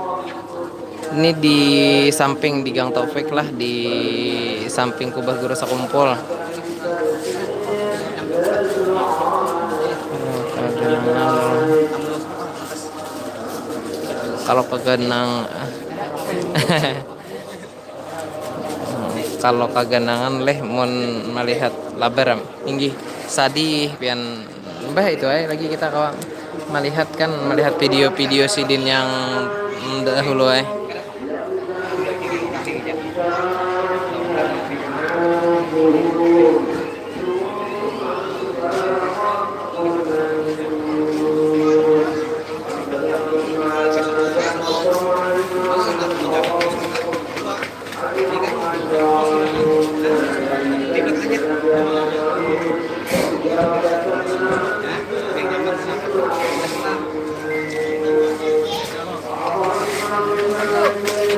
Ini di samping di Gang Taufik lah, di samping kubah guru sakumpul. Kalau kaganang kalau kaganangan leh mun melihat labar am. Inggih, sadih pian. Mbah itu aja lagi kita kawan melihat kan, melihat video-video sidin yang dahulu eh.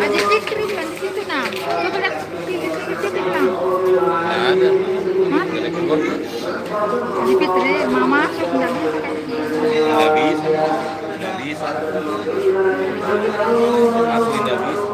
Ada Fikri kan di situ nah. Coba lihat Fikri di situ bilang. Hah? Haji Fitri, mama masuk nggak bisa kan? Nggak bisa, nggak bisa. Asli nggak bisa.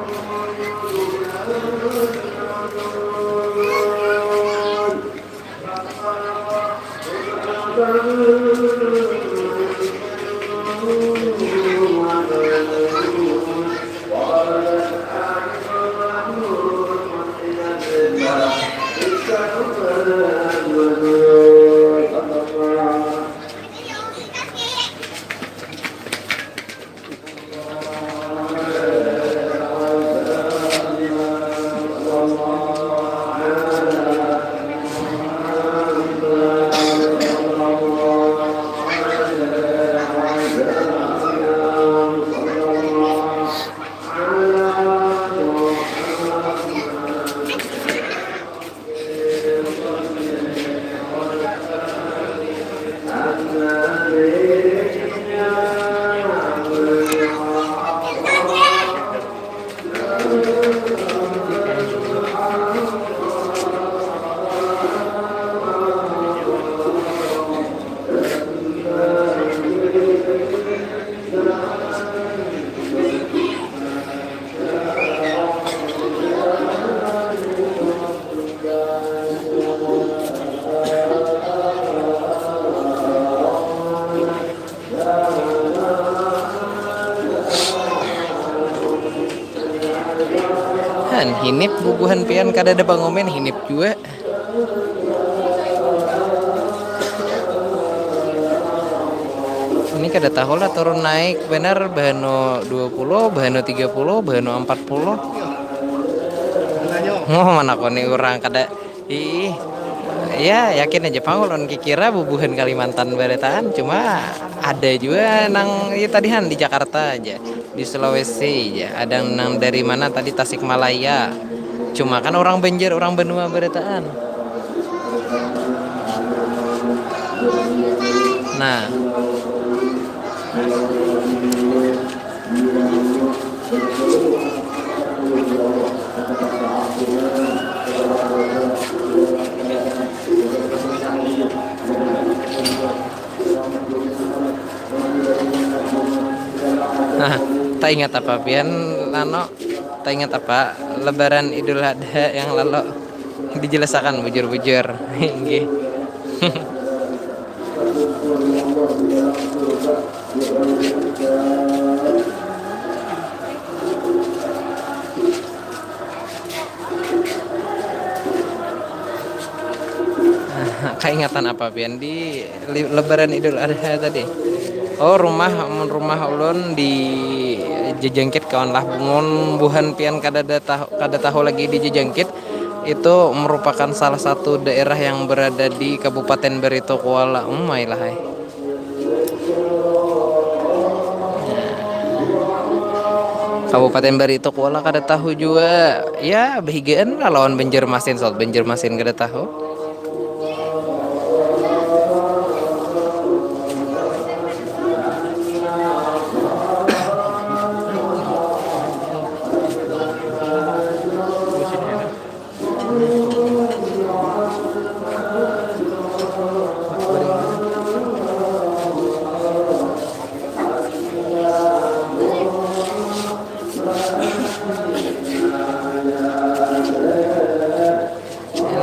Hinip bubuhan pian, kada ada pangomen, hinip jua. Ini kada tahu lah turun naik benar, bahanu dua puluh, bahanu tiga puluh, bahanu empat puluh. Mau manakoni orang kada, ih, ya yakin aja pang ulun kikira bubuhan Kalimantan barataan, cuma ada juga nang ya tadihan di Jakarta aja. Di Sulawesi ya, ada nang dari mana tadi, Tasikmalaya. Cuma kan orang Banjar, orang banua barataan. Nah. Nah, tak ingat apa pian, Lano? Tak ingat apa, Lebaran Idul Adha yang lalu? Dijelasakan bujur-bujur. Inggih. Kaingatan apa pian di li-, Lebaran Idul Adha tadi? Oh, rumah, mun rumah ulun di Jejengkit kawan lah. Mun buhan pian kada ada tahu, kada tahu lagi di Jejengkit, itu merupakan salah satu daerah yang berada di Kabupaten Barito Kuala. Umai lah, hai. Kabupaten Barito Kuala kada tahu jua. Ya, behigaan lah lawan Banjarmasin, South Banjarmasin kada tahu.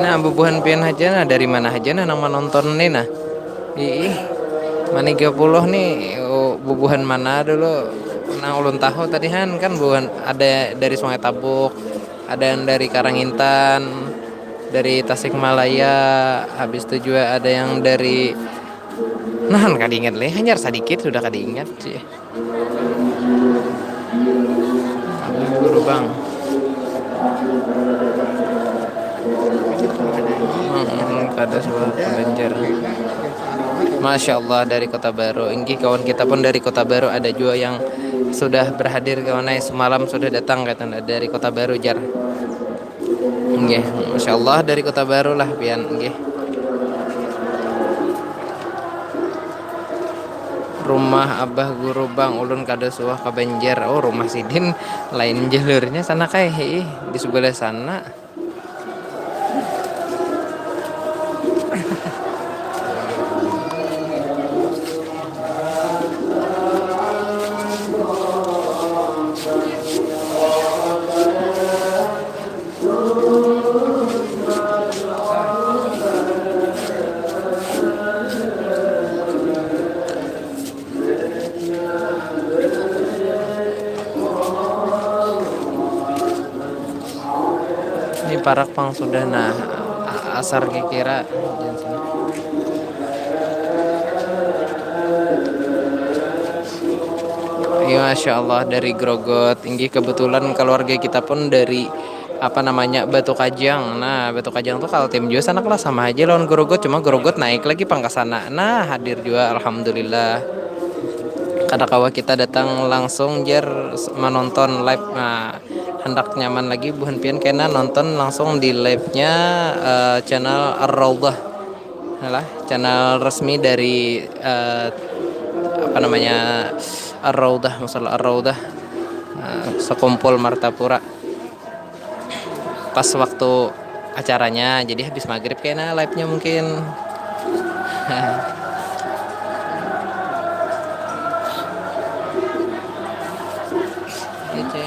Nah, bubuhan pian haja nah, dari mana haja nah nang manonton ni nah? Ih, Maniga Puluh ni, oh, bubuhan mana dulu? Nang ulun tahu tadi han kan buhan ada dari Sungai Tabuk, ada yang dari Karangintan, dari Tasikmalaya, habis itu juga ada yang dari, nah, kada ingat leh, hanyar sadikit sudah kada ingat sih. Guru Bang. Hmm, kada suah Banjar. Masya Allah, dari Kota Baru. Inggih, kawan kita pun dari Kota Baru, ada juga yang sudah berhadir, kawan ai, semalam sudah datang, kata dari Kota Baru, jar. Inggih, Masya Allah, dari Kota Baru lah pian, inggih. Rumah Abah Guru Bang, ulun kada suah ka Banjar. Oh, rumah sidin lain jalurnya sana kai, hiih, di sebelah sana. Ini parak pang sudah, nah, asar kikira. Iya, Masya Allah, dari Grogot. Inggih, kebetulan keluarga kita pun dari, apa namanya, Batu Kajang. Nah, Batu Kajang tuh kalau tim juga sana kelas sama aja lawan Grogot, cuma Grogot naik lagi pang ke sana. Nah, hadir juga, alhamdulillah. Kada kawa kita datang langsung, jar, s-, menonton live. Nah, hendak nyaman lagi, buhan pian kena nonton langsung di live-nya, eh, channel Ar-Raudhah. Alah, channel resmi dari, eh, apa namanya, Ar-Raudhah, Musala Ar-Raudhah, eh, sekumpul Martapura. Pas waktu acaranya, jadi habis maghrib kena live-nya mungkin. Kece.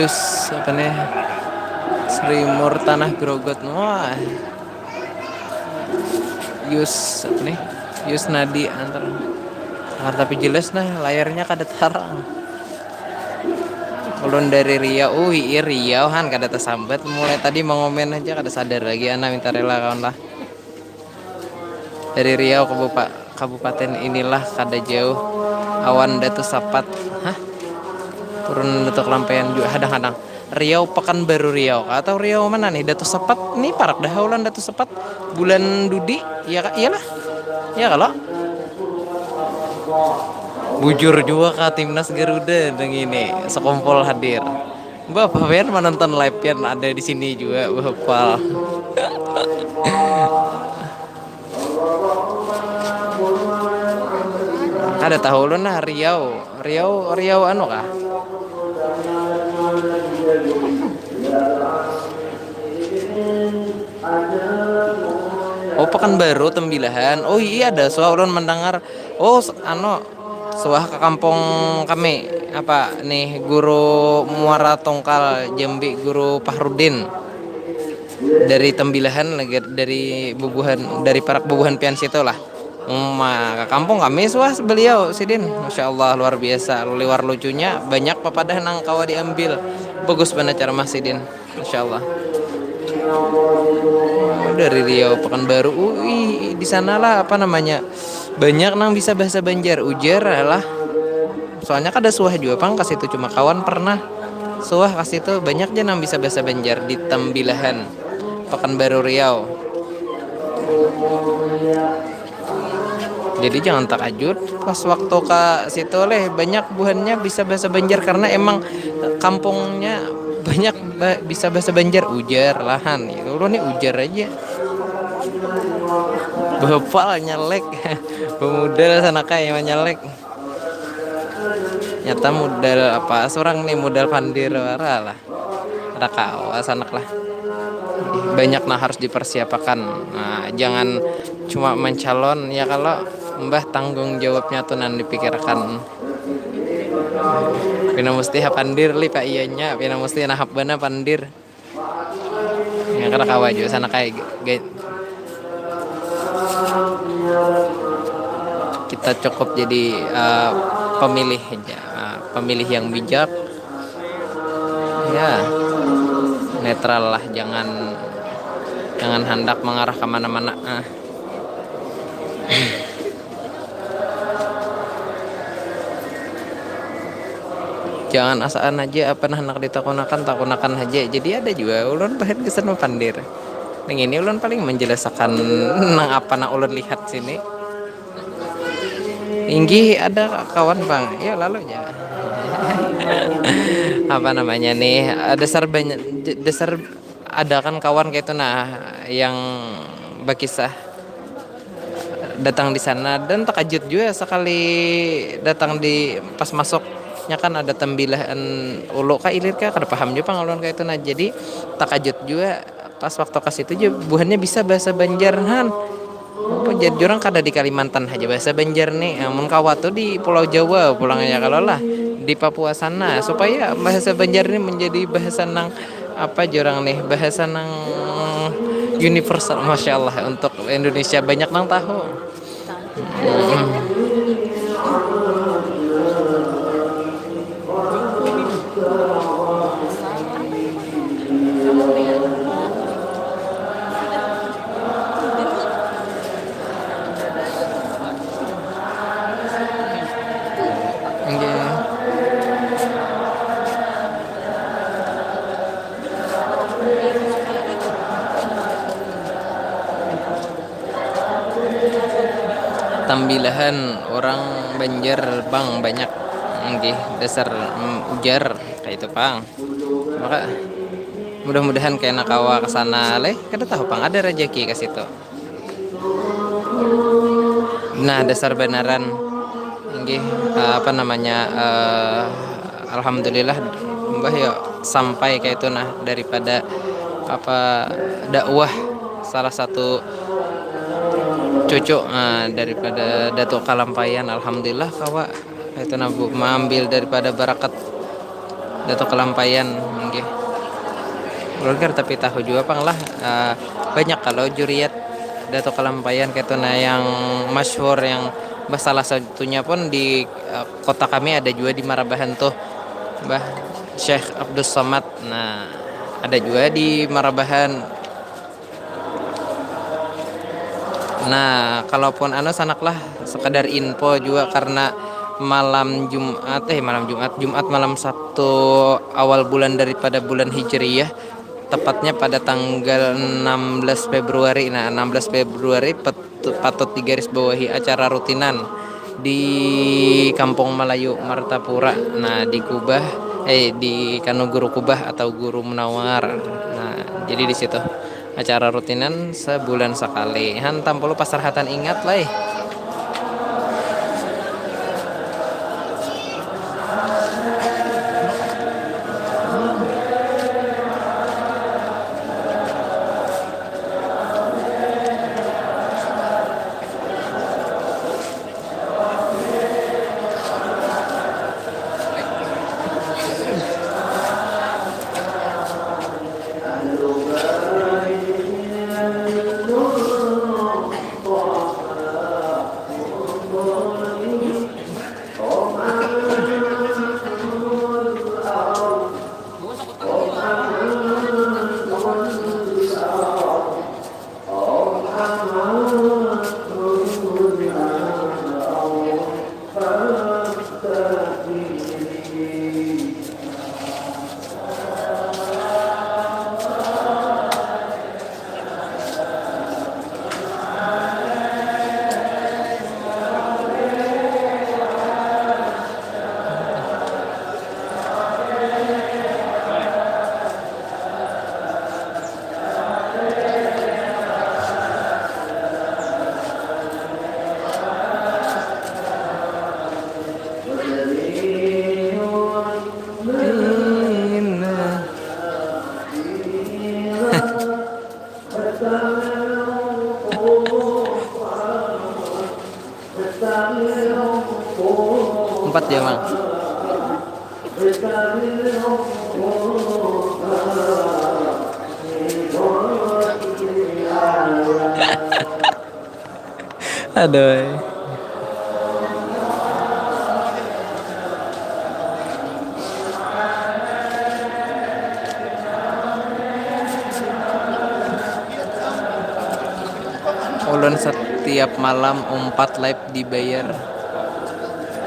Yus apa nih? Sri Mur Tanah Grogot. Wah. Yus apa nih? Yus Nadi antar. Nah, tapi jelas nah layarnya kada tarang. Ulun dari Riau, ui Riau han kada tasambat, mulai tadi mangomen aja kada sadar lagi ana minta rela kawan lah. Dari Riau Kabupa-, Kabupaten inilah kada jauh awan Datu Sapat. Hah? Turun Datu Kelampaian juga hadang-hadang. Riau Pekanbaru Riau atau Riau mana nih? Datu Sapat nih parak dah ulan Datu Sapat bulan Dudi ya kak iyalah ya kalau bujur juga kak timnas Garuda dengan ini sekompol hadir. Bapak pian menonton live pian ada di sini juga bapak. Kada tahu ulun nah Riau, Riau, Riau anu kah? Oh Pekanbaru Tembilahan. Oh iya ada suah ulun mendengar. Oh anu suah ke kampung kami apa nih guru Muara Tungkal Jambi guru Pahrudin dari Tembilahan lagi dari bubuhan dari parak bubuhan pian situ lah. Uma ke kampung kami suah beliau sidin. Masya Allah luar biasa liwar lucunya banyak papadah nang kawa diambil. Bagus bana ceramah sidin. Masya Allah. Dari Riau Pekanbaru ui di sanalah apa namanya banyak nang bisa bahasa Banjar ujar lah. Soalnya kada suah juga pang ke situ cuma kawan pernah suah ke situ banyak aja nang bisa bahasa Banjar di Tembilahan Pekanbaru Riau. Jadi jangan takajut pas waktu ke situ leh banyak buhannya bisa bahasa Banjar karena emang kampungnya banyak ba- bisa bahasa Banjar ujar lahan itu lo nih ujar aja. Bapal nyalek. Pemudal sana kayak nyalek. Nyata modal apa seorang nih modal pandir wara lah. Ada kawa sanak lah. Banyak nah harus dipersiapakan. Nah, jangan cuma mencalon ya kalau mbah tanggung jawabnya tuh nan dipikirkan. Pina mesti ha pandir li pak iyanya pina mesti nahap bana pandir. Ya kada kawa jua sana kayak kita cukup jadi uh, pemilih aja uh, pemilih yang bijak ya netral lah jangan jangan hendak mengarah kemana-mana uh. Jangan asaan aja apa nah hendak ditakunakan takunakan aja jadi ada juga ulun bahan kesan mapandir. Nang ini ulun paling menjelaskan nang apa nang ulun lihat sini. Inggih ada kawan bang, ya lalu ya. Apa namanya nih? Dasar banyak dasar ada kan kawan kayak itu nah yang berkisah datang di sana dan terkejut juga sekali datang di pas masuknya kan ada tembilahan ulu kah ilir kah kada paham juga pang ulun kayak itu nah jadi terkejut juga pas waktu ke situ aja buhannya bisa bahasa Banjar han. Oh, jadi orang kada di Kalimantan aja bahasa Banjar nih. Namun kawa tuh di Pulau Jawa pulang ya kalau lah di Papua sana supaya bahasa Banjar ini menjadi bahasa nang apa jurang nih bahasa nang universal masya Allah untuk Indonesia banyak nang tahu. Tambilahan orang Banjar bang banyak nggih dasar mm, ujar kayak itu pang. Maka mudah-mudahan kena kawa ke sana leh kada tahu pang ada rezeki ke situ. Nah dasar banaran nggih eh, apa namanya eh, alhamdulillah mbah ya sampai kayak itu nah daripada apa dakwah salah satu cucu nah, daripada Datuk Kalampayan alhamdulillah kawa itu nah bu mengambil daripada barakat Datuk Kalampayan, nggih. Ulun kada tapi tahu jua pang lah, eh, banyak kalau juriat Datuk Kalampayan kaitu nah yang masyhur, yang bah salah satunya pun di, eh, kota kami ada jua di Marabahan tuh, bah Syekh Abdus Somad. Nah, ada jua di Marabahan. Nah, kalaupun anu sanak lah, sekadar info jua karena malam Jumat, eh, malam Jumat, Jumat malam Sabtu awal bulan daripada bulan Hijriyah, tepatnya pada tanggal enam belas Februari. Nah, enam belas Februari petu-, patut digaris bawahi acara rutinan di Kampung Melayu Martapura. Nah, di Kubah, eh, di Kanu Guru Kubah atau Guru Munawar. Nah, jadi di situ acara rutinan sebulan sekali. Han, tampulu pasarhatan ingat, lai. Empat ya, Mang. Aduh. Ulun setiap malam umpat live dibayar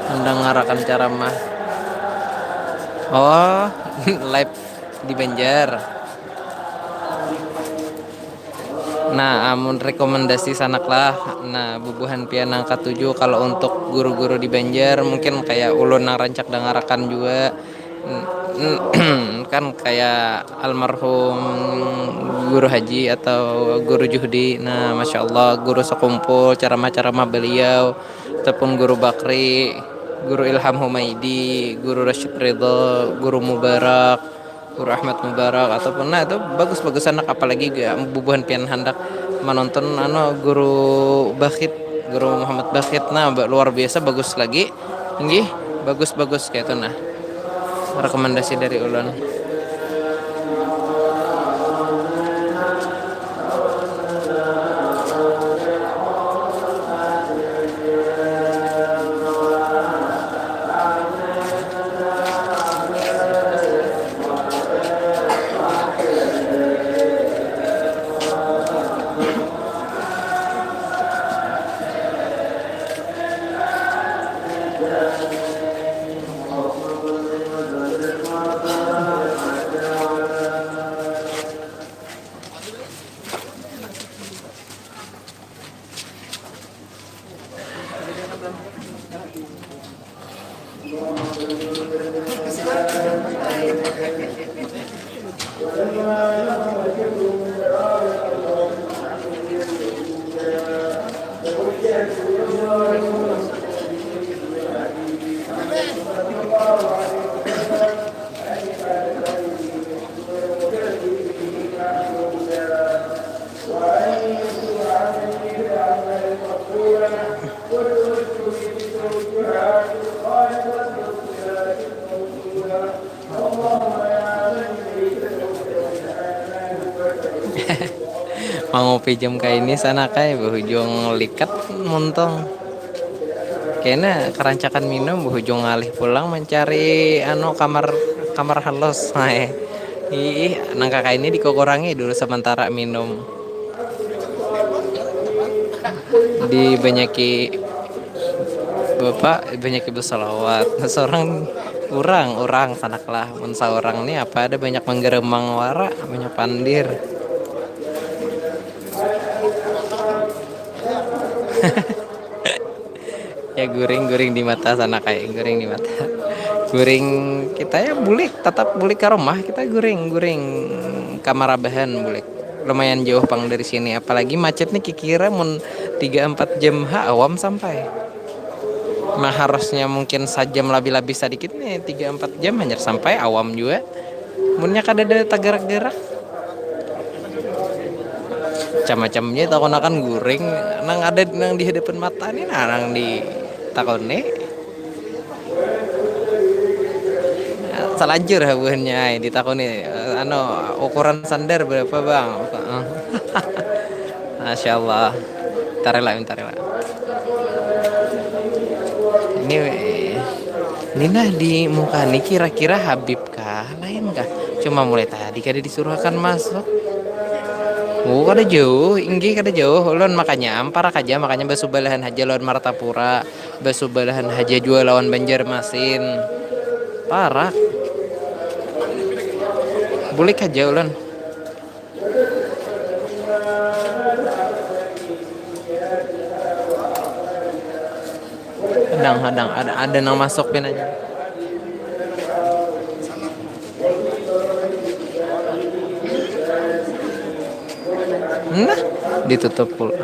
mendengarakan ceramah. Oh, live di Banjar. Nah, amun rekomendasi sanak lah, nah, bubuhan pian nang katuju kalau untuk guru-guru di Banjar, mungkin kayak ulun nang rancak dangarakan jua. N-, n-, kan kayak almarhum Guru Haji atau Guru Juhdi. Nah, Masya Allah, guru sekumpul ceramah-ceramah beliau, ataupun Guru Bakri, Guru Ilham Humaidi, Guru Rashid Ridho, Guru Mubarak, Guru Ahmad Mubarak, ataupun, nah, itu bagus-bagus anak, apalagi ga-, bubuhan pian handak manonton, anu, Guru Bakhit, Guru Muhammad Bakhit, nah, ba-, luar biasa bagus lagi, nggih, bagus-bagus kaitu, nah, rekomendasi dari ulun. Mangupi jam kaini sana kai, bahujung likat muntung. Kena karancakan minum, bahujung ngalih pulang mancari anu, kamar, kamar halus. Hai. Ih, nang kakaini dikukurangi dulu sementara minum. Dibanyaki bapak, banyaki bersalawat. Seorang orang, orang sanak lah. Mun seorang ni apa ada banyak menggeremang wara, banyak pandir. Ya, guring, guring di mata sana kai, guring di mata. Guring kita ya bulik, tetap bulik ke rumah kita guring, guring kamar abahan bulik. Lumayan jauh pang dari sini, apalagi macet nih kikira mun tiga empat jam ha awam sampai. Nah, harusnya mungkin sajam lebih-lebih sedikit nih, tiga empat jam hanya sampai awam juga. Munnya kada ada tergerak-gerak. Macam-macamnya takunakan guring, nang ada nang di hadapan mata nih, nah, nang di takuni. Salajur ha buhannya, ai, ditakuni, eh, anu, ukuran sandar berapa, Bang? Masya Allah. Tarila, tarila. Ini, ini nah di muka ni kira-kira Habib kah? Lain kah? Cuma mulai tadi kada disuruhakan masuk. Oh, kada jauh, inggih kada jauh. Ulun makanya amparak aja, makanya basubalahan haja lawan Martapura, basubalahan haja jua lawan Banjarmasin. Parak. Bulik haja ulun. Hadang, hadang, ada, ada nang masuk pin aja. Nah, ditutup pula.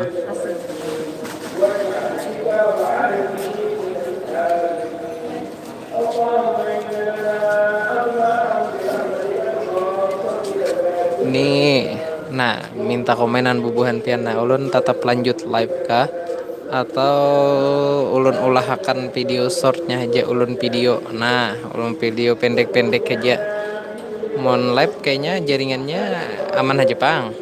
Nih, nah, minta komenan bubuhan pian. Nah, ulun tetap lanjut live kah? Atau ulun ulahakan video shortnya aja, ulun video. Nah, ulun video pendek-pendek aja. Mon live kayaknya jaringannya aman aja pang.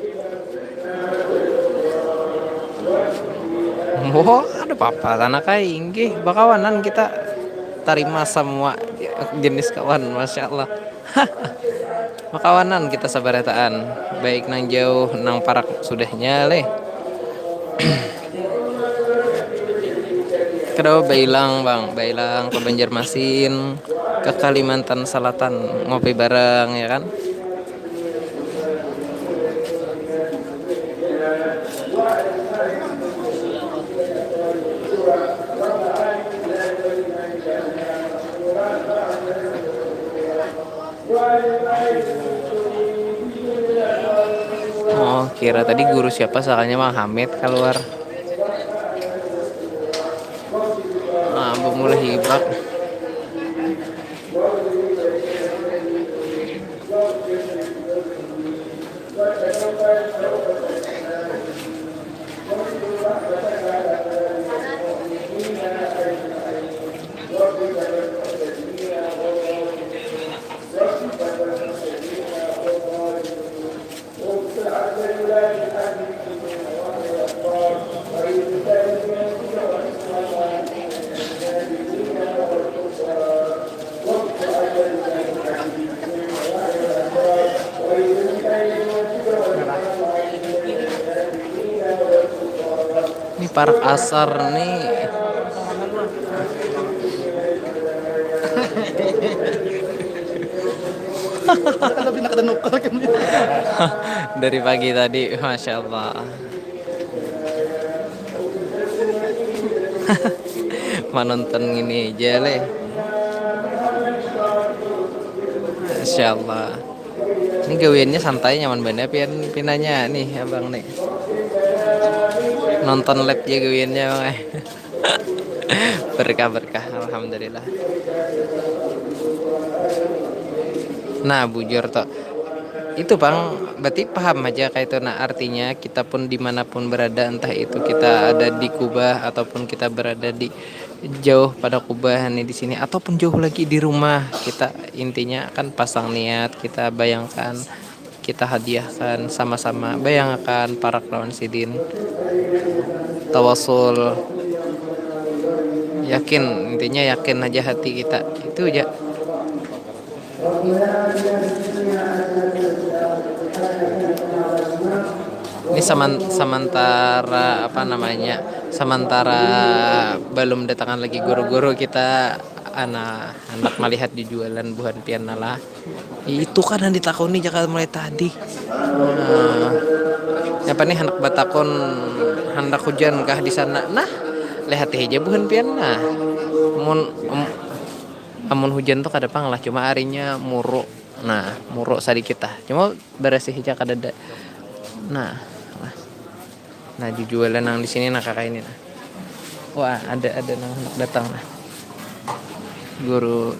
Wah, ada apa-apa, sana kai, inggih, bakawanan kita, tarima semua jenis kawan, masya Allah. Bakawanan kita sabarataan, baik nang jauh, nang parak sudahnya leh. Kada bailang, Bang, bailang ke Banjarmasin, ke Kalimantan Selatan, ngopi bareng, ya kan? Oh, kira tadi guru siapa, soalnya Mang Hamid keluar. Ah, bemulai hibak. Ini parak asar nih. Kalau pindah ke Denukal kan. Dari pagi tadi, masya Allah. Manonton ngini aja leh. Masya Allah. Ini gawiannya santai, nyaman banar pian pinanya nih, abang nih. Nonton live ja gawiannya, bang, eh. Berkah, berkah, alhamdulillah. Nah, bujur toh. Itu, pang, berarti paham aja kayak itu. Nah, artinya kita pun dimanapun berada, entah itu kita ada di Kubah ataupun kita berada di jauh pada Kubah nih di sini, ataupun jauh lagi di rumah, kita intinya kan pasang niat, kita bayangkan kita hadiahkan sama-sama. Bayangakan parak lawan sidin. Tawasul. Yakin, intinya yakin aja hati kita. Itu aja. Ini sementara apa namanya? Sementara belum datangan lagi guru-guru, kita ana hendak melihat jujualan buhan pian lah. Itu kan yang ditakoni jaka mulai tadi. Nah, apa nih hendak batakon hendak hujan kah di sana? Nah, lihat aja buhan pian nah. Mun um, amun hujan tuh kada pang lah, cuma arinya muru. Nah, muru sedikit lah. Cuma beresih aja kada ada. Nah, nah. Nah, jujualan nang di sini nah kakak ini nah. Wah, ada ada nang datang nah. Guru.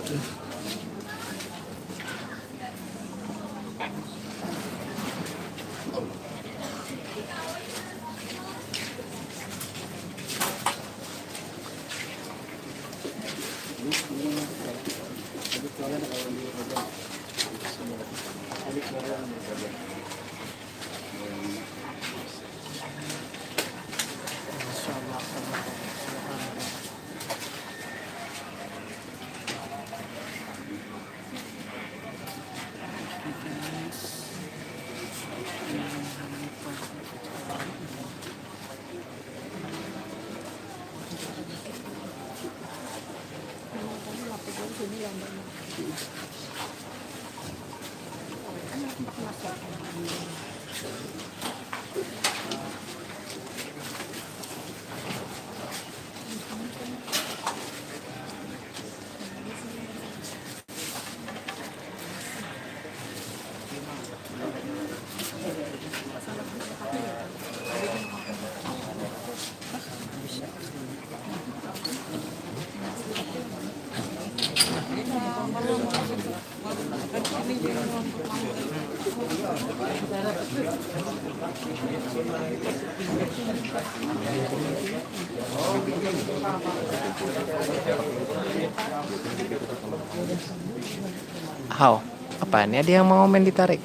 How? Apa ini ada yang mau komen ditarik?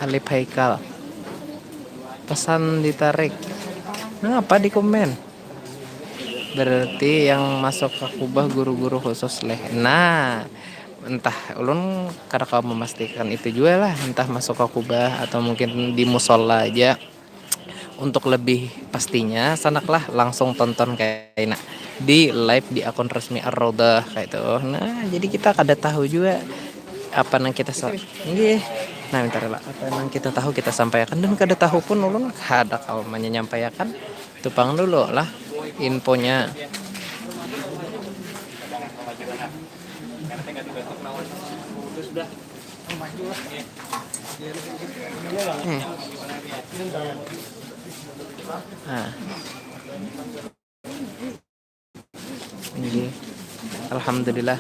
Alip Haikal. Pesan ditarik. Ngapa di komen? Berarti yang masuk ke kubah guru-guru khusus leh. Nah, entah ulun kada kawa memastikan itu juga lah, entah masuk ke kubah atau mungkin di musola aja. Untuk lebih pastinya, sanaklah langsung tonton kaina di live di akun resmi Ar-Raudhah kayak itu. Nah, jadi kita kada tahu juga apa nang kita sa- nggih. Nah, minta rela apa nang kita tahu kita sampaikan, dan kada tahu pun ulun kada kawa menyampaikan. Itu pang dulu lah infonya. Hmm. Nah. Ini, alhamdulillah,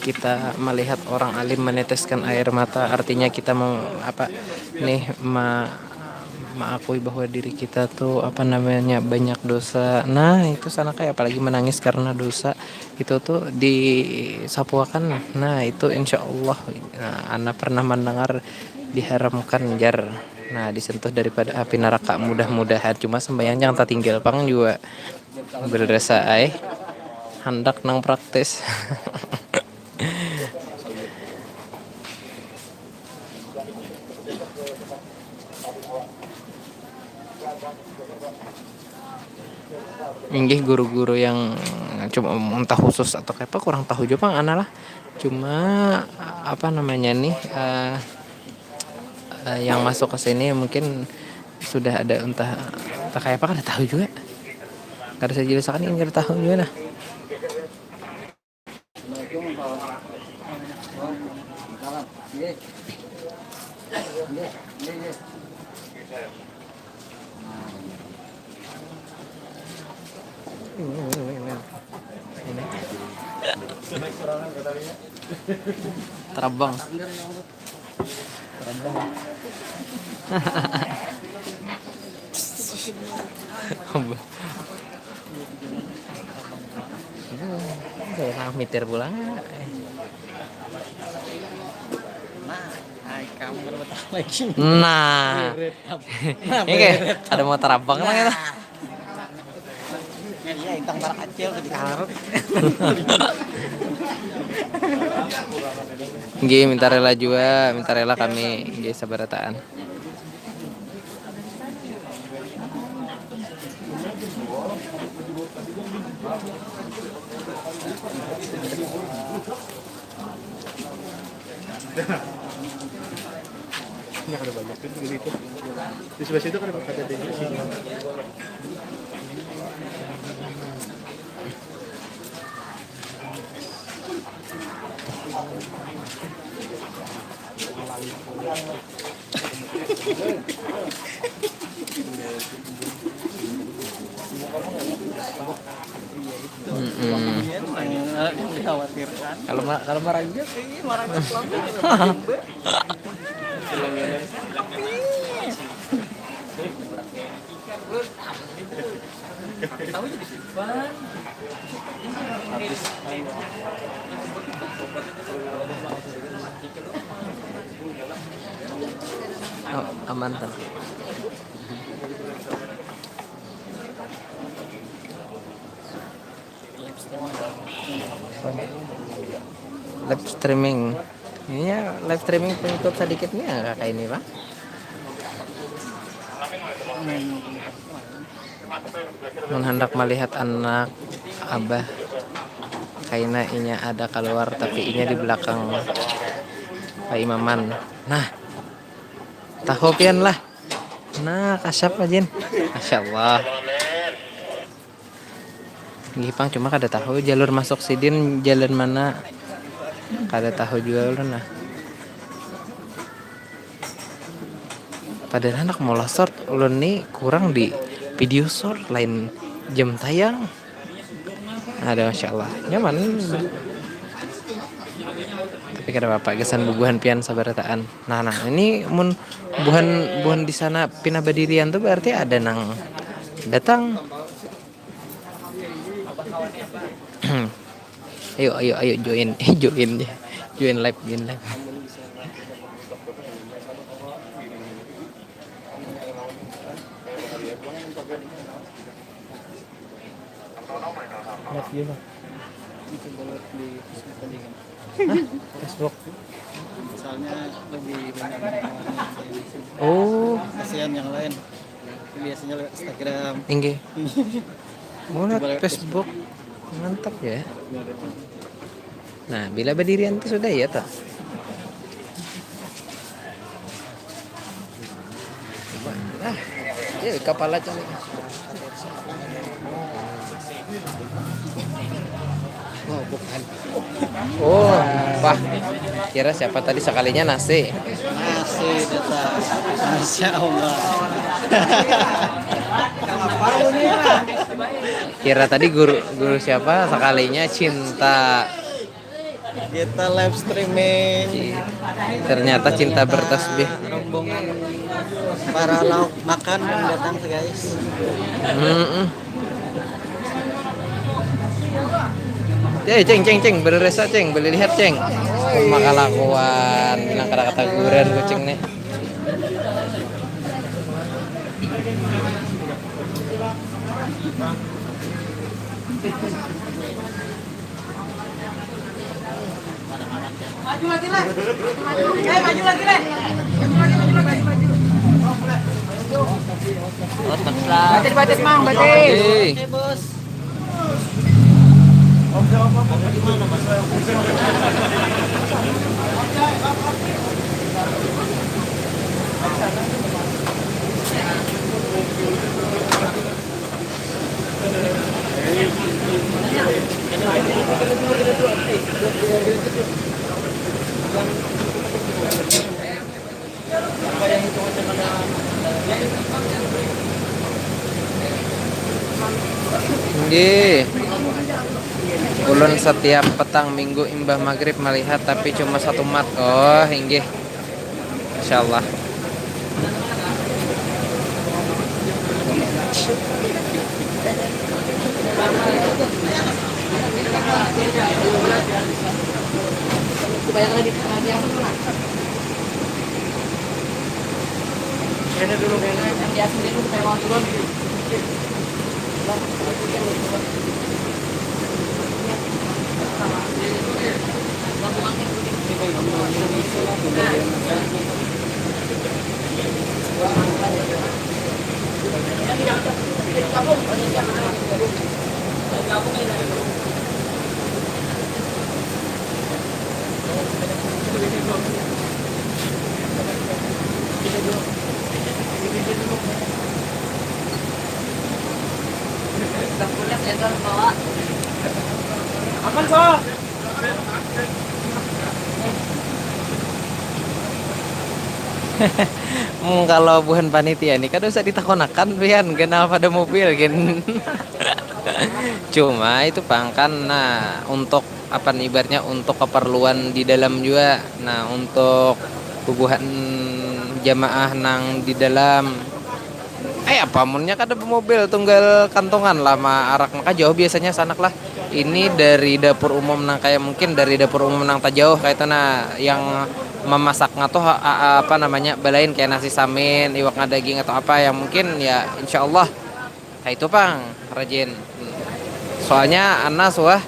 kita melihat orang alim meneteskan air mata, artinya kita mau apa nih, ma- mengakui bahwa diri kita tuh apa namanya banyak dosa. Nah, itu sana kayak apalagi menangis karena dosa itu tuh disapuakan. Nah, itu insya Allah, nah, Ana pernah mendengar diharamkan, jar. Nah, disentuh daripada api neraka, mudah-mudahan. Cuma sembahyang jangan tertinggal pang juga. Berdosa ai. Handak nang praktis. Inggih guru-guru yang cuma entah khusus atau kayak apa kurang tahu juga pang Ana lah. Cuma apa namanya nih, eh, eh, yang masuk ke sini mungkin sudah ada entah entah kayak apa, kada tahu juga. Kada saya jelaskan ini, kada tahu juga nah. Terabang. Terabang. Saya mitir pulang. Nah. Nah, ini kayak ada motor abang lah gitu. Iya, intang parak kecil tuh di kamar. Nggih, minta rela jua, minta rela kami, nggih, sabarataan. Ini ada banyak kan, begitu. Di sebelah situ kan ada, ada juga sih. Mm-mm. Yang dikhawatirkan. Kalau ma-, kalau marah juga. Iya, marah juga. Tapi tahu jadi simpan. Oh, aman tuh. Live streaming. Ini ya, live streaming penutup sedikitnya, kakak ini, Pak. Mun handak malihat anak abah, kaina inya ada kaluar, tapi inya di belakang paimaman. Nah, tahu pian lah. Nah, kasap aja. Masya Allah. Nggih pang, cuma kada tahu jalur masuk sidin jalan mana. Kada tahu jua ulun nah. Padahal handak maulah short, ulun ni kurang di video short, lain jam tayang. Ada, masya Allah, nyaman. Tapi kada apa-apa, gasan bubuhan pian sabarataan. Nah, nah, ini mun buhan, buhan di sana pina badirian tu berarti ada nang datang. Ayo, ayo, ayo, join, join, join live, join live. Live juga. Itu buat di Facebook tadi kan. Hah? Facebook. Soalnya lebih banyak yang kawan yang di sini. Oh. Kasihan yang lain. Biasanya lewat Instagram. Inggih. Mau lewat Facebook. Mantap ya. Nah, bila badirian tu sudah ya toh. Nah, ya, kapala calik. Oh, bukan. Oh, wah. Kira siapa tadi, sekalinya nasi. Nasi datang. Masya Allah. Kira tadi guru, guru siapa, sekalinya cinta. Kita live streaming. Ternyata cinta bertasbih. Rombongan para lauk makan yang datang, guys. Mm-mm. Ya, ceng, ceng, ceng, beresa, ceng, boleh lihat, ceng. Makalakuan, bilang kada kataguran kucing nih. Maju lagi, Leh. Eh, maju lagi, Leh. Maju lagi, maju lagi, maju, maju. Batis, batis, Mang, batis. Hei. Nggih. Ulun setiap petang minggu imbah maghrib melihat, tapi cuma satu mat. Oh, inggih. Insyaallah. Hmm, kalau buhan panitia nih kada usah ditakonakan pian, kenapa ada mobil gin. Cuma itu pang kan, nah, untuk apa nih, ibaratnya untuk keperluan di dalam juga. Nah, untuk bubuhan jamaah nang di dalam, eh, apa munnya kada bemobil, tunggal kantongan lah ma arak maka jauh biasanya sanak lah. Ini dari dapur umum nang kayak mungkin dari dapur umum nang tajauh kayak itu, nah, yang memasak ngatuh a- a- apa namanya, balain kayak nasi samin, iwak ngadaging atau apa yang mungkin ya, insya Allah kayak itu pang rajin. Hmm. Soalnya Anas wah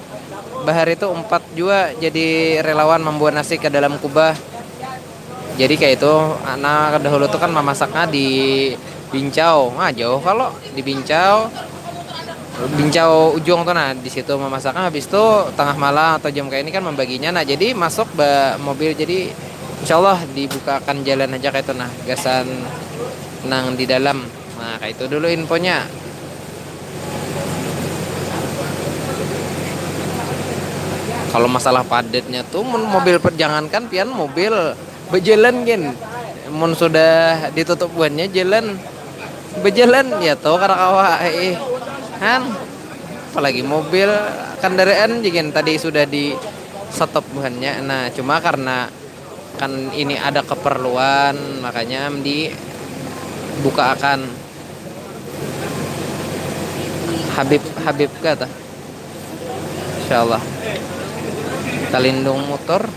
bahari itu empat juga jadi relawan membuat nasi ke dalam kubah. Jadi kayak itu, anak dahulu tuh kan memasaknya di Bincau. Nah, jauh kalau di Bincau, Bincau ujung tuh, nah, di situ memasaknya. Habis itu tengah malam atau jam kayak ini kan membaginya. Nah, jadi masuk ba mobil. Jadi insya Allah dibukakan jalan aja kayak itu, nah, gasan nang di dalam. Nah, kayak itu dulu infonya. Kalau masalah padatnya tuh, mun mobil, jangankan pian mobil, bejalan gin. Mun sudah ditutup buhannya jalan, bejalan ya tuh, kada kawa, eh, han. Apalagi mobil, kendaraan jigin tadi sudah di stop buhannya. Nah, cuma karena kan ini ada keperluan, makanya dibuka akan Habib, Habib kata. Insya Allah. Kalindung motor.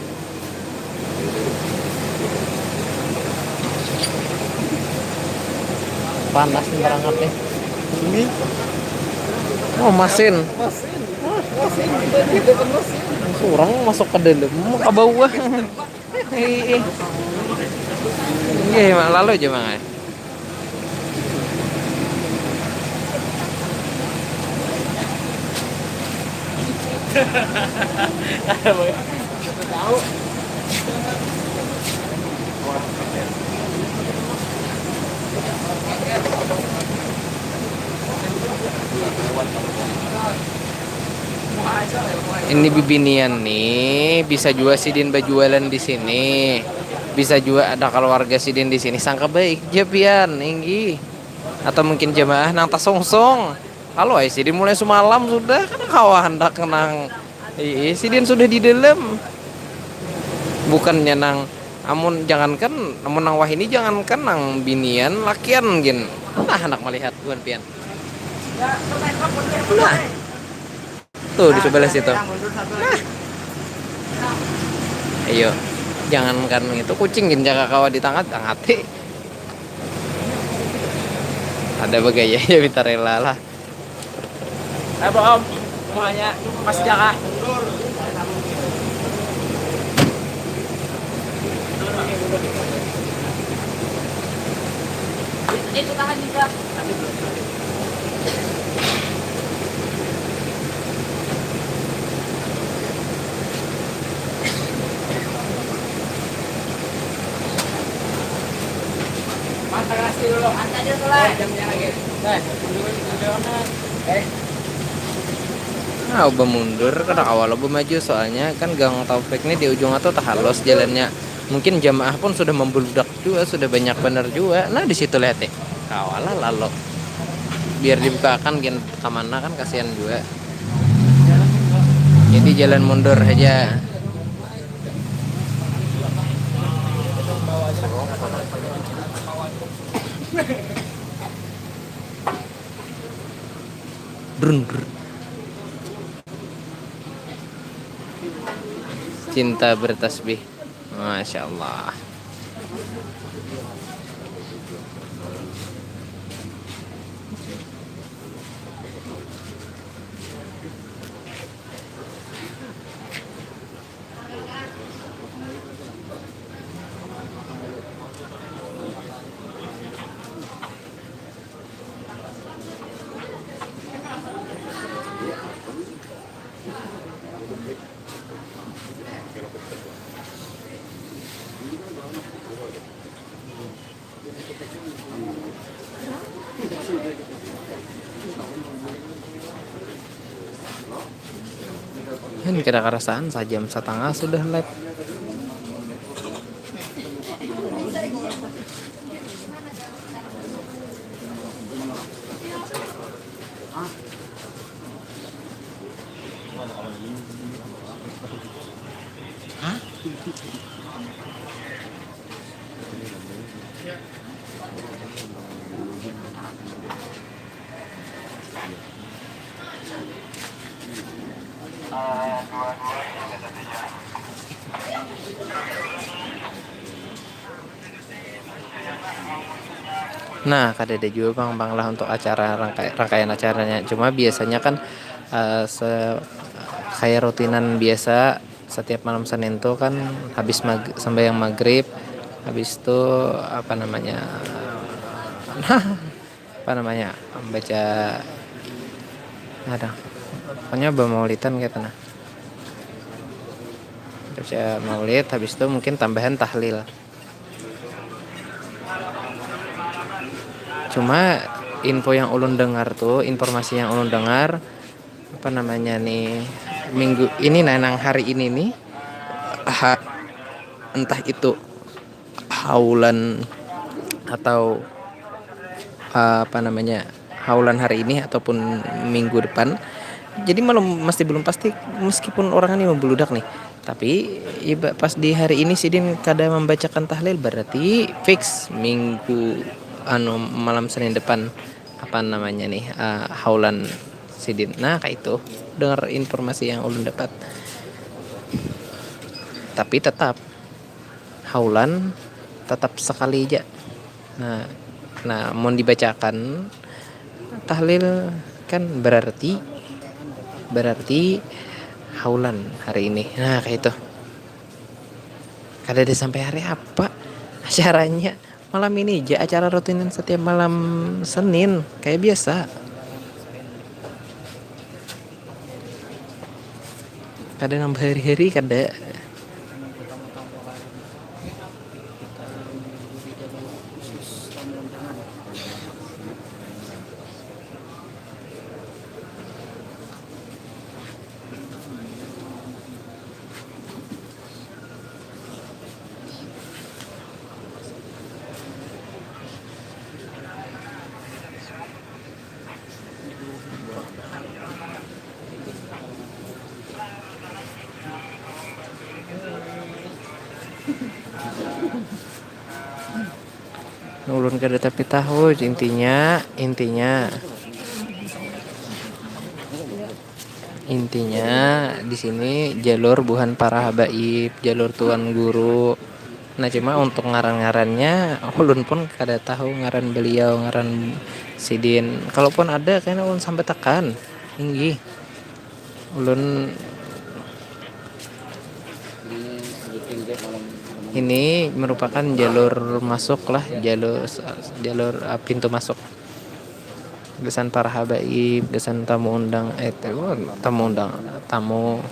Panas nih, barangkat nih. Ini. Oh, masin. Masin. Masin. Kita di depan masin. Surang masuk ke dalam, ke bawah. Ih, ih. Iya, Mak. Lalu aja, Mang, ai. Ini bibinian nih, bisa jua sidin bajualan di sini. Bisa jua ada keluarga sidin di sini. Sangka baik ja pian, inggih. Atau mungkin jamaah nang tasungsung. Halo, ai sidin mulai sumalam sudah, kada kawa handak nang, ii, sidin sudah di dalam. Bukannya nang, amun jangankan, amun nang wahini jangankan nang binian, lakian gin. Nah, handak malihat buhan pian. Nah. Tuh, di sebelah situ. Nah. Ayo, jangankan itu, kucing gin jaka kawa ditangat, tangati. Ada bagaya ya, minta rela lah. Apa, Om? Semuanya pas jaka. Itu tahan juga. Mas, terima kasih dulu. Mas, aja, Mas. Jamnya lagi. Nah, eh. Nah, ubah mundur, kada kawa lo ubah maju, soalnya kan Gang Taufik nih di ujung atau tahalus jalannya. Mungkin jamaah pun sudah membludak juga, sudah banyak bener juga. Nah, di situ lihat nih. Kawalah lalu. Biar dibukakan gin ke mana kan, kasihan juga. Jadi jalan mundur aja. Drun, drun. Cinta bertasbih. Masya Allah. Ini kada karasaan, sajam satangah sudah live. Nah, kadada jua pang, pang lah untuk acara rangkai-, rangkaian acaranya. Cuma biasanya kan, eh, se-, kaya rutinan biasa, setiap malam Senin tuh kan habis mag-, sembahyang maghrib, habis itu apa namanya, apa namanya, baca, ada, pokoknya bamaulidan kayak nah, baca maulid, habis itu mungkin tambahan tahlil. Cuma info yang ulun dengar tuh, informasi yang ulun dengar, apa namanya nih, minggu ini, nah, nang hari ini nih, ha-, entah itu haulan atau, eh, apa namanya, haulan hari ini ataupun minggu depan. Jadi malam masih belum pasti, meskipun orang ini membludak nih. Tapi iba-, pas di hari ini sidin kada membacakan tahlil, berarti fix minggu, anu, malam Senin depan, apa namanya nih, eh, haulan sidin. Nah, kayak itu. Dengar informasi yang ulun dapat. Tapi tetap haulan tetap sekali aja. Nah, nah, mun dibacakan tahlil kan berarti, berarti haulan hari ini. Nah, kayak itu. Kada ada sampai hari apa acaranya. Malam ini aja acara rutinan setiap malam Senin, kayak biasa. Kada nambah hari-hari, kada. Ulun kada tapi tahu, intinya, intinya, intinya di sini jalur buhan para habaib, jalur tuan guru. Nah, cuma untuk ngaran-ngarannya, ulun pun kada tahu ngaran beliau, ngaran sidin. Kalaupun ada, kayaknya ulun sampai tekan. Inggih. Ulun ini merupakan jalur masuk lah, jalur, jalur, eh, pintu masuk. Gasan para habaib, gasan tamu undang, eh, tamu undang, tamu.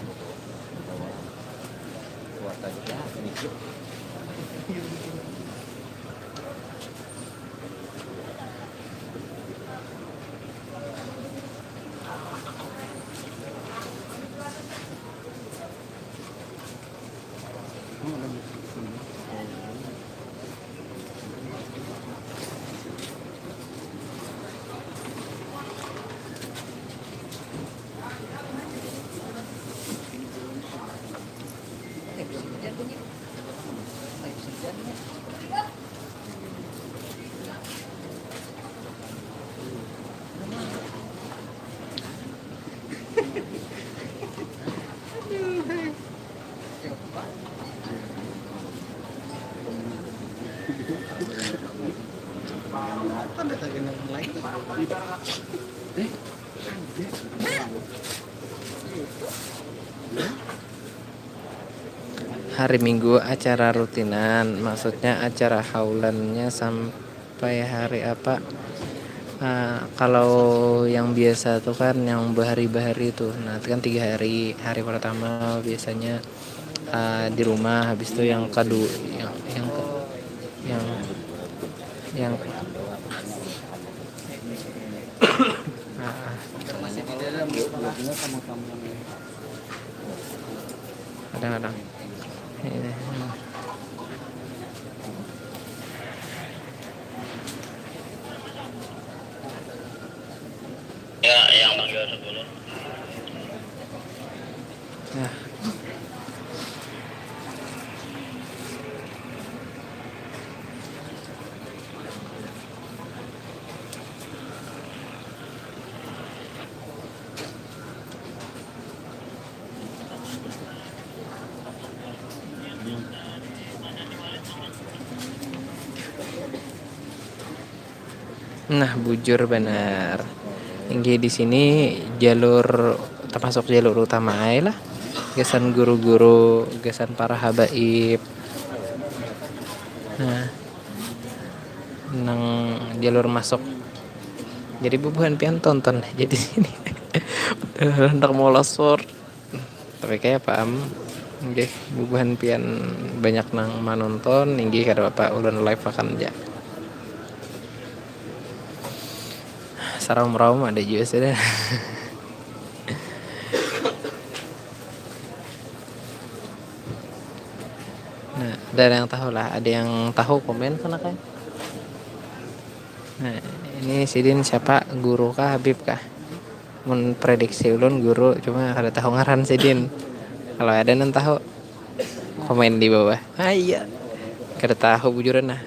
Hari Minggu acara rutinan, maksudnya acara haulannya sampai hari apa? Ah, kalau yang biasa tuh kan yang bahari-bahari tuh. Nah, itu kan tiga hari. Hari pertama biasanya, ah, di rumah, habis itu yang kedua, yang yang ke- yang yang ah, ah. Kadang-kadang. Ini. Ya, yang tanggal sepuluh. Nah. Nah, bujur banar. Inggih di sini jalur, termasuk jalur utama ai lah. Gasan guru-guru, gasan para habaib. Nah, nang jalur masuk. Jadi bubuhan pian tonton aja di sini. Padahal handak mau losor. Tapi kaya apa am? Inggih, bubuhan pian banyak nang manonton, inggih kada apa, ulun live akan ja. Saraum-raum ada jua sudah. Nah, ada yang tahu lah, ada yang tahu komen sana kan? Nah, ini sidin siapa? Guru kah, Habib kah? Mun prediksi ulun guru, cuma kada tahu ngaran sidin. Kalau ada nang tahu, komen di bawah. Ah, iya. Kada tahu bujuran nah.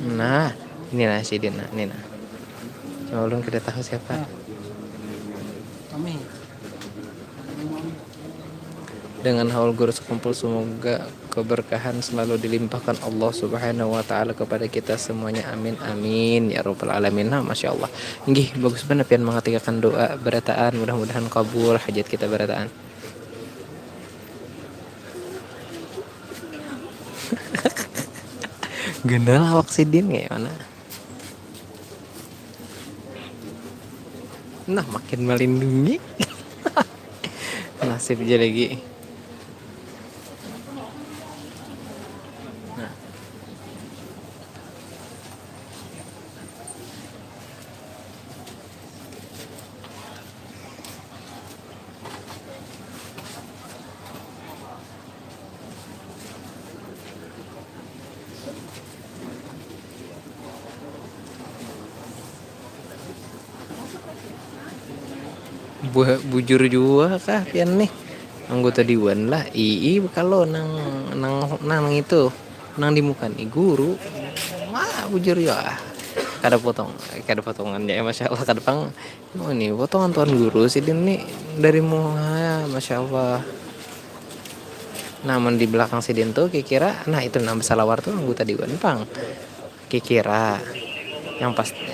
Nah, ini nah sidin nah, ini nah. Cuma ulun kada tahu siapa. Dengan haul guru sekumpul, semoga keberkahan selalu dilimpahkan Allah Subhanahu wa Ta'ala kepada kita semuanya. Amin, amin, ya Rabbal Alamin. Nah, Masya Allah. Inggih, bagus banar pian mangatikakan doa barataan. Mudah-mudahan kabul hajat kita barataan. Ganal awak sidin kayak mana? Nah, makin melindungi. Nasib aja lagi. Nah. Bujur jua kah pian nih? Anggota dewan lah. Ii, kalau nang nang nang itu, nang di muka nih guru. Wah, bujur ya. Kada potong, kada potongan ya, Masya Allah, kada pang. Oh, ini potongan tuan guru sidin nih dari muha, Masya Allah. Namun di belakang sidin tuh kira-kira, nah, itu nang bersalawar tuh anggota dewan pang. Kira-kira yang pasti.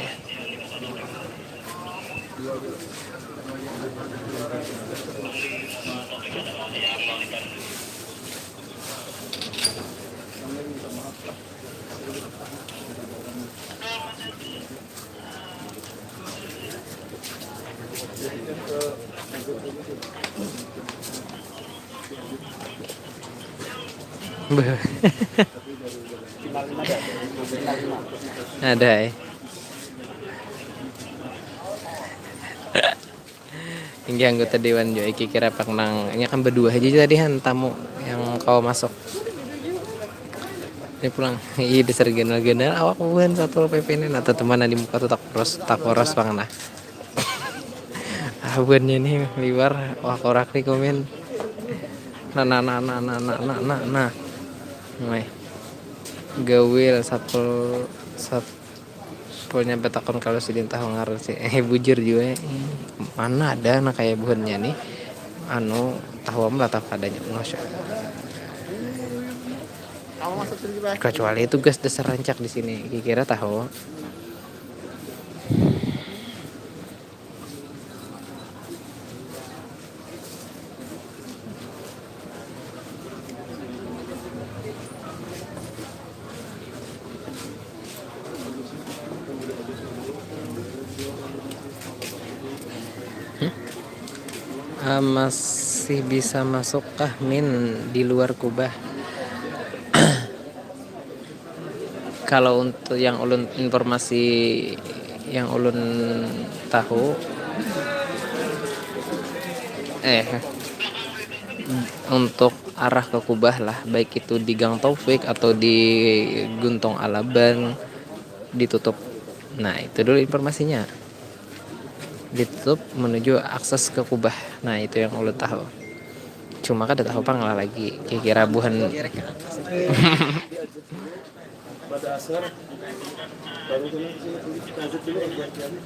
Ada eh. Hingga anggota dewan juga kira-kira pang nang, ini kan berdua aja tadi han tamu yang kau masuk. Ini pulang, iya dasar ganal-ganal awak buhan Satpol P P ini. Nah, teman di muka tuh tak poros, tak poros pang nah. Ah, buhannya nih liwar, wah korak nih komen. Nah, nah, nah, nah, nah, nah, nah, nah, nah. Weh. Gawil, Satpol, Satpolnya betakon kalau sidin tahu ngaran sih. Eh, bujur juga. Mana ada anak kayak buhannya nih. Anu, tahu am lah, tahu adanya. Masya Allah. Kecuali tugas dasar rancak di sini, kira tahu. Hmm? Ah, masih bisa masuk kah min di luar kubah? Kalau untuk yang ulun, informasi yang ulun tahu, eh, untuk arah ke kubah lah, baik itu di Gang Taufik atau di Guntung Alaban, ditutup. Nah, itu dulu informasinya. Ditutup menuju akses ke kubah. Nah, itu yang ulun tahu. Cuma kada tahu pang lah lagi, kira-kira buhan. Pada asar, baru kena sini, tahajud dulu, kan, buat kami.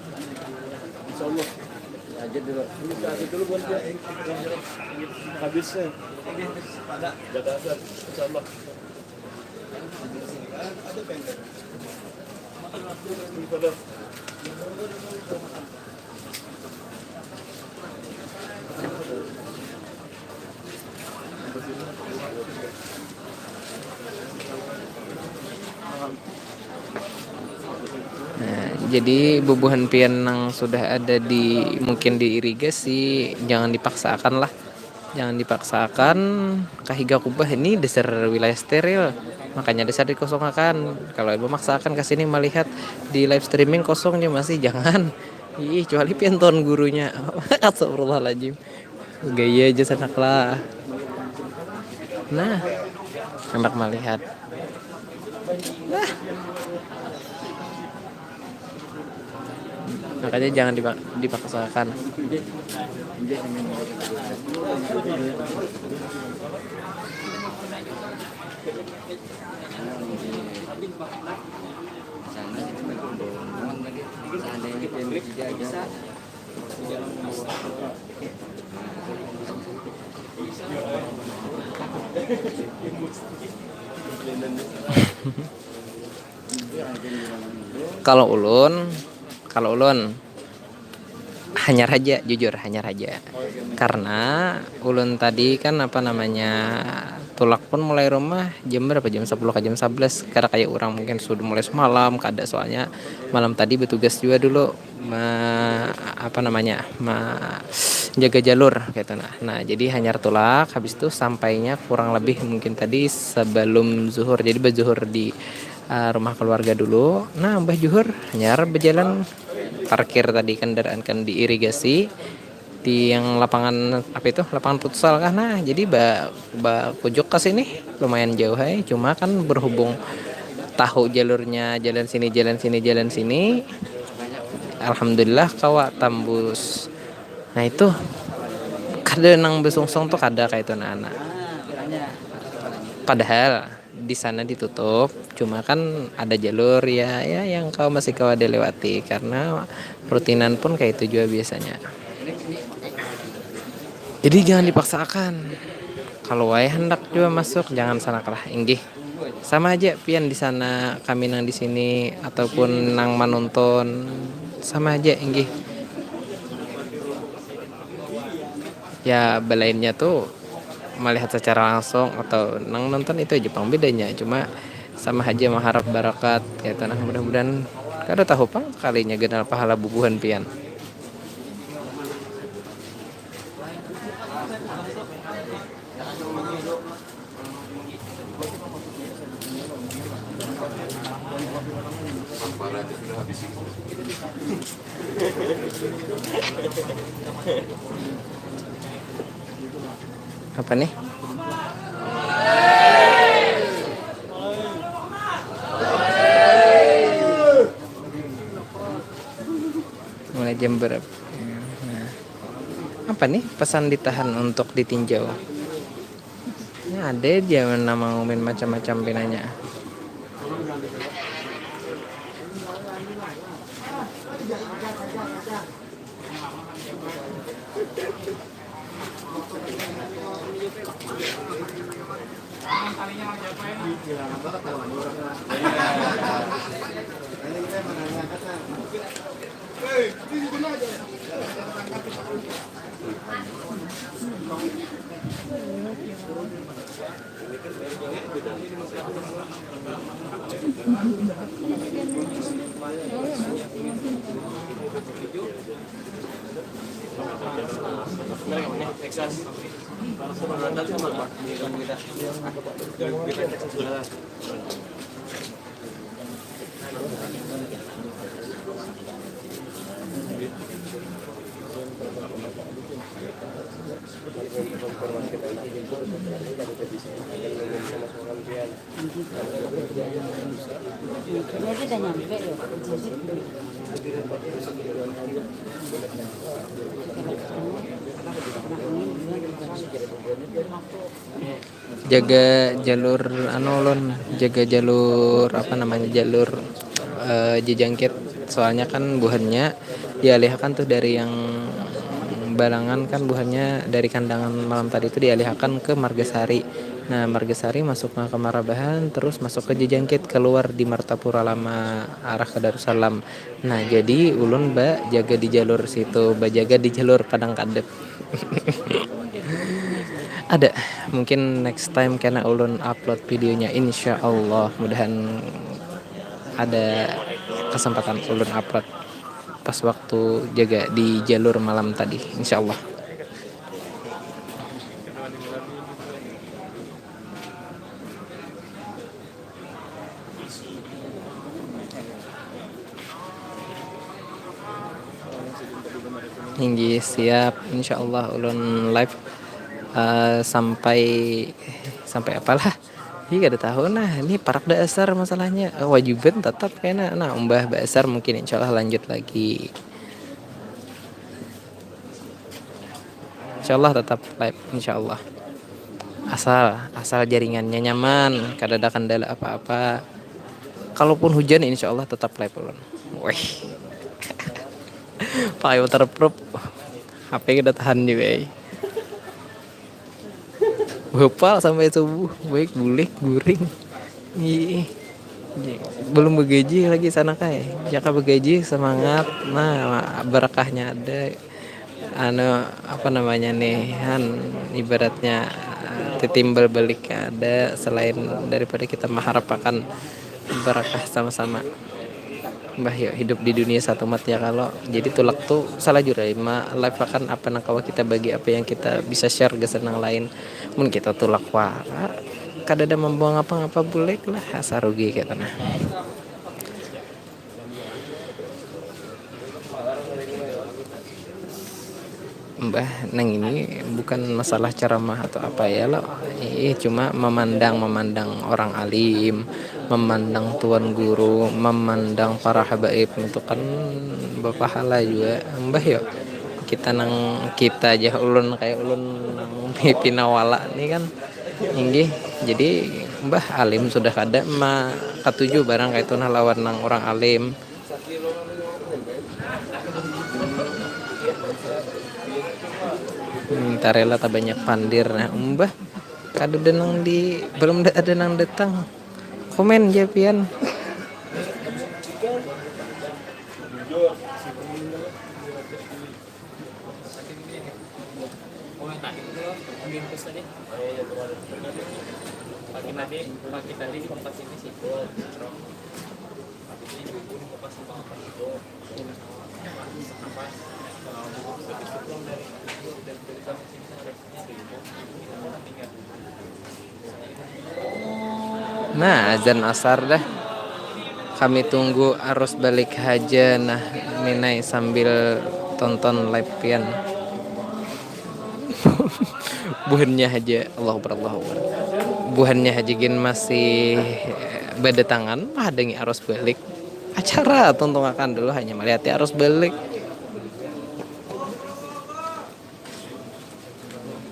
Insya Allah. Tahajud dulu. Tahajud dulu, buat dia. Habisnya. Pada asar, insya Allah. Nah, jadi bubuhan pian nang sudah ada di, mungkin di irigasi, jangan dipaksakan lah. Jangan dipaksakan. Kahiga kubah ini dasar wilayah steril, makanya dasar dikosongakan. Kalau ibu maksakan ke sini melihat di live streaming kosongnya masih jangan. Ih, kecuali pian tuan gurunya. Astagfirullahaladzim. Gaya aja sanak lah. Nah, anak melihat. Nah. Makanya jangan dipak-, dipaksakan. Sana kita bangun tadi. Seandainya P M tiga aja. Kalau ulun, kalau ulun hanyar haja, jujur hanyar haja. Karena ulun tadi kan, apa namanya, tulak pun mulai rumah jam berapa, jam sepuluh ke jam sebelas. Kada kayak orang mungkin sudah mulai semalam, kada, soalnya malam tadi bertugas juga dulu, me-, apa namanya, me-, jaga jalur gitu. Nah, nah, jadi hanyar tulak, habis itu sampainya kurang lebih mungkin tadi sebelum zuhur. Jadi berzuhur di, eh, rumah keluarga dulu. Nah, mbah juhur hanyar berjalan, parkir tadi kendaraan kan di irigasi di yang lapangan, apa itu, lapangan futsal kah. Nah, jadi ba, ba kujuk ke sini, lumayan jauh hai. Cuma kan berhubung tahu jalurnya, jalan sini, jalan sini, jalan sini, alhamdulillah kawa tambus. Nah, itu kada nang besungsung tuh, kada kayak itu, nah, nah. Padahal di sana ditutup, cuma kan ada jalur ya, ya yang kau masih kawa dilewati karena rutinan pun kayak itu juga biasanya. Jadi jangan dipaksakan. Kalau wae hendak juga masuk, jangan sanak lah, inggih. Sama aja pian di sana, kami nang di sini, ataupun nang menonton, sama aja, inggih. Ya, belainnya tuh melihat secara langsung atau nang nonton itu aja pang bedanya. Cuma sama aja mengharap barakat, ya, tanah, mudah-mudahan kada tahu pang kalinya ganal pahala bubuhan pian. Apa nih? Mulai jam berapa? Nah. Apa nih pesan ditahan untuk ditinjau? Ini ada aja nama ngomongin macam-macam pinanya. Jaga jalur anu ulun, jaga jalur apa namanya, jalur eh, jejangkit. Soalnya kan buhannya dialihakan tuh dari yang Balangan kan buhannya dari Kandangan malam tadi itu dialihakan ke Margasari. Nah, Margasari masuk ke Marabahan, terus masuk ke jejangkit, keluar di Martapura Lama arah ke Darussalam. Nah, jadi ulun ba jaga di jalur situ, bajaga di jalur Padang Kadep. Ada, mungkin next time kena ulun upload videonya, insya Allah. Mudahan ada kesempatan ulun upload pas waktu jaga di jalur malam tadi, insya Allah. Inggih, siap. Insya Allah ulun live eh, sampai sampai apalah. Iya, kada tahu nah. Ini parak da asar masalahnya. Eh, wajiban tetap kena. Nah, umbah ba asar mungkin, insya Allah lanjut lagi. Insya Allah tetap live, insya Allah. Asal, asal jaringannya nyaman, kada ada kendala apa-apa. Kalaupun hujan, insya Allah tetap live ulun. Wih. Pakai waterproof. H P kada tahan juga, eh. Bepal sampai subuh, baik bulik guring. Ih, belum begaji lagi sana kai. Jaka begaji, semangat. Nah, berkahnya ada. Anu, apa namanya nih, han, ibaratnya eh, titimbal balik ada, selain daripada kita mengharapkan berkah sama-sama. Mbah, yuk, hidup di dunia satu mat ya kalo. Jadi tulak tu salah jua ai ma live akan apa nang kawa kita bagi, apa yang kita bisa share gasan nang lain. Mun kita tulak wara, kadada mambuang apa-apa, bulek lah, asa rugi kita nah. Mbah, nang ini bukan masalah ceramah atau apa ya lo. Ih, cuma memandang, memandang orang alim, memandang tuan guru, memandang para habaib itu kan berpahala juga. Mbah yo, kita nang kita aja ulun kayak ulun nang pina wala nih kan. Inggih, jadi mbah alim sudah kada ma katuju barang kayak itu nah lawan nang orang alim. Hmm, tarela tabanyak pandir nah umbah. Kada ada nang di, belum ada nang datang. Komen ja pian. Nah, azan asar dah. Kami tunggu arus balik haja nah, Minai, sambil tonton live pian. Buhannya haja, Allahu Akbar, Allahu Akbar. Buhannya haja gin masih badatangan, mahadangi arus balik. Acara tuntungakan dulu, hanya malihati arus balik.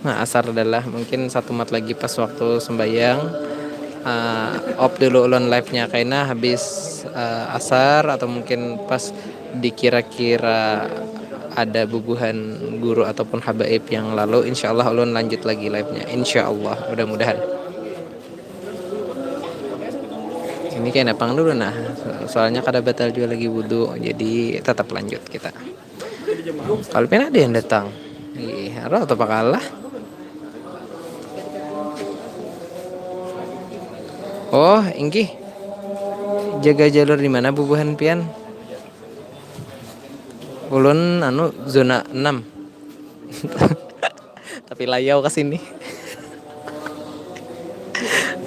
Nah, asar adalah mungkin satu mat lagi pas waktu sembayang. Uh, off dulu ulun live-nya kaina habis uh, asar atau mungkin pas dikira-kira ada bubuhan guru ataupun habaib yang lalu, insya Allah ulun lanjut lagi live-nya, insya Allah, mudah-mudahan. Ini kayak napang dulu nah, soalnya kada batal juga lagi wudhu, jadi tetap lanjut kita. Kalau pina ada yang datang, ih, harus atau pakalah. Oh, inggih. Jaga jalur di mana bubuhan pian? Ulun anu zona enam. Tapi layau ke sini.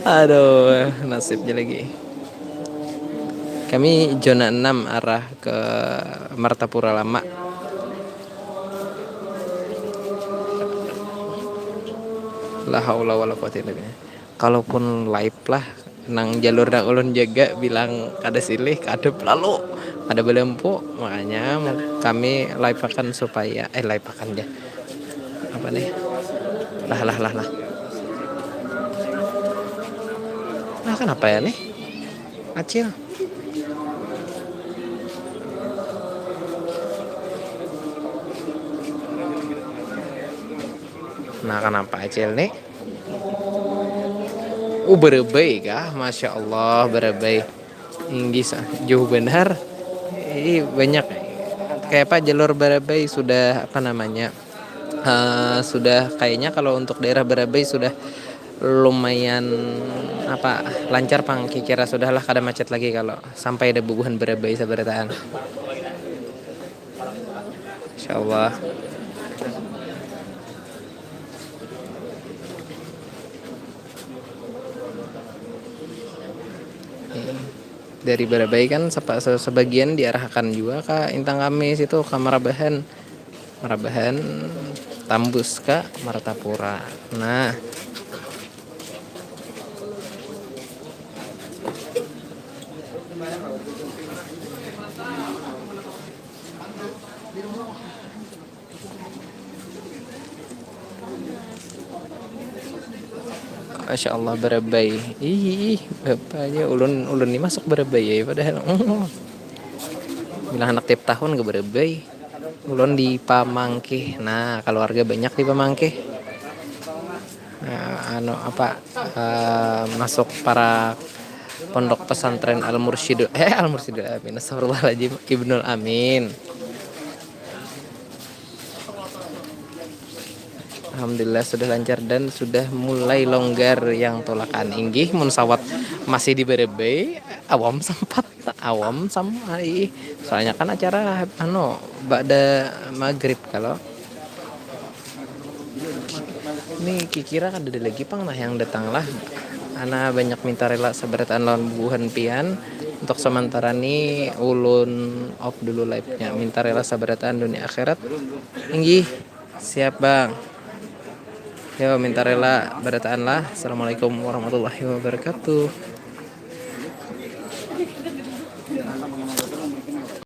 Aduh, nasibnya lagi. Kami zona enam arah ke Martapura Lama. La haula wala quwata illa billah. Kalaupun live lah, nang jalur nang ulun jaga bilang kada silih, kada lalu, kada balampu, makanya kami live akan supaya, eh, live akan ja. Apa nih? Lah, lah, lah, lah. Nah, kenapa ya nih? Acil. Nah, kenapa Acil nih? Oh, berebai kah? Masya Allah, berebai. Inggih, jauh benar. Ini banyak kayak apa, jalur Barabai sudah, apa namanya, uh, sudah kayaknya kalau untuk daerah Barabai sudah lumayan apa, lancar pang, kira sudahlah kada macet lagi kalau sampai ada bubuhan Barabai sabarataan. Insya Allah. Dari Barabai kan sebagian diarahkan juga ke Intang Kamis itu, ke Marabahan. Marabahan tambus ke Martapura. Nah. Masya Allah, Barabai. Ih, ih, bapa aja ulun, ulun ni masuk Barabai ya, padahal bilang anak tiap tahun ke Barabai. Ulun di Pamangkih. Nah, keluarga banyak di Pamangkih. Nah, anu apa, uh, masuk para pondok pesantren Al Mursyidul, eh, Al Mursyidul Amin, astagfirullahaladzim, Ibnul Amin. Alhamdulillah sudah lancar dan sudah mulai longgar yang tolakan. Inggih, mun sawat masih di Barabai, awam sampat, awam sama. Soalnya kan acara anu ba'da maghrib kalau. Ini kikira kada ada lagi pang nah yang datang lah. Ana banyak minta rela sabarataan lawan bubuhan pian. Untuk sementara ni ulun off dulu live-nya. Minta rela sabarataan dunia akhirat. Inggih. Siap, Bang. Yo, minta rela barataan lah. Assalamualaikum warahmatullahi wabarakatuh.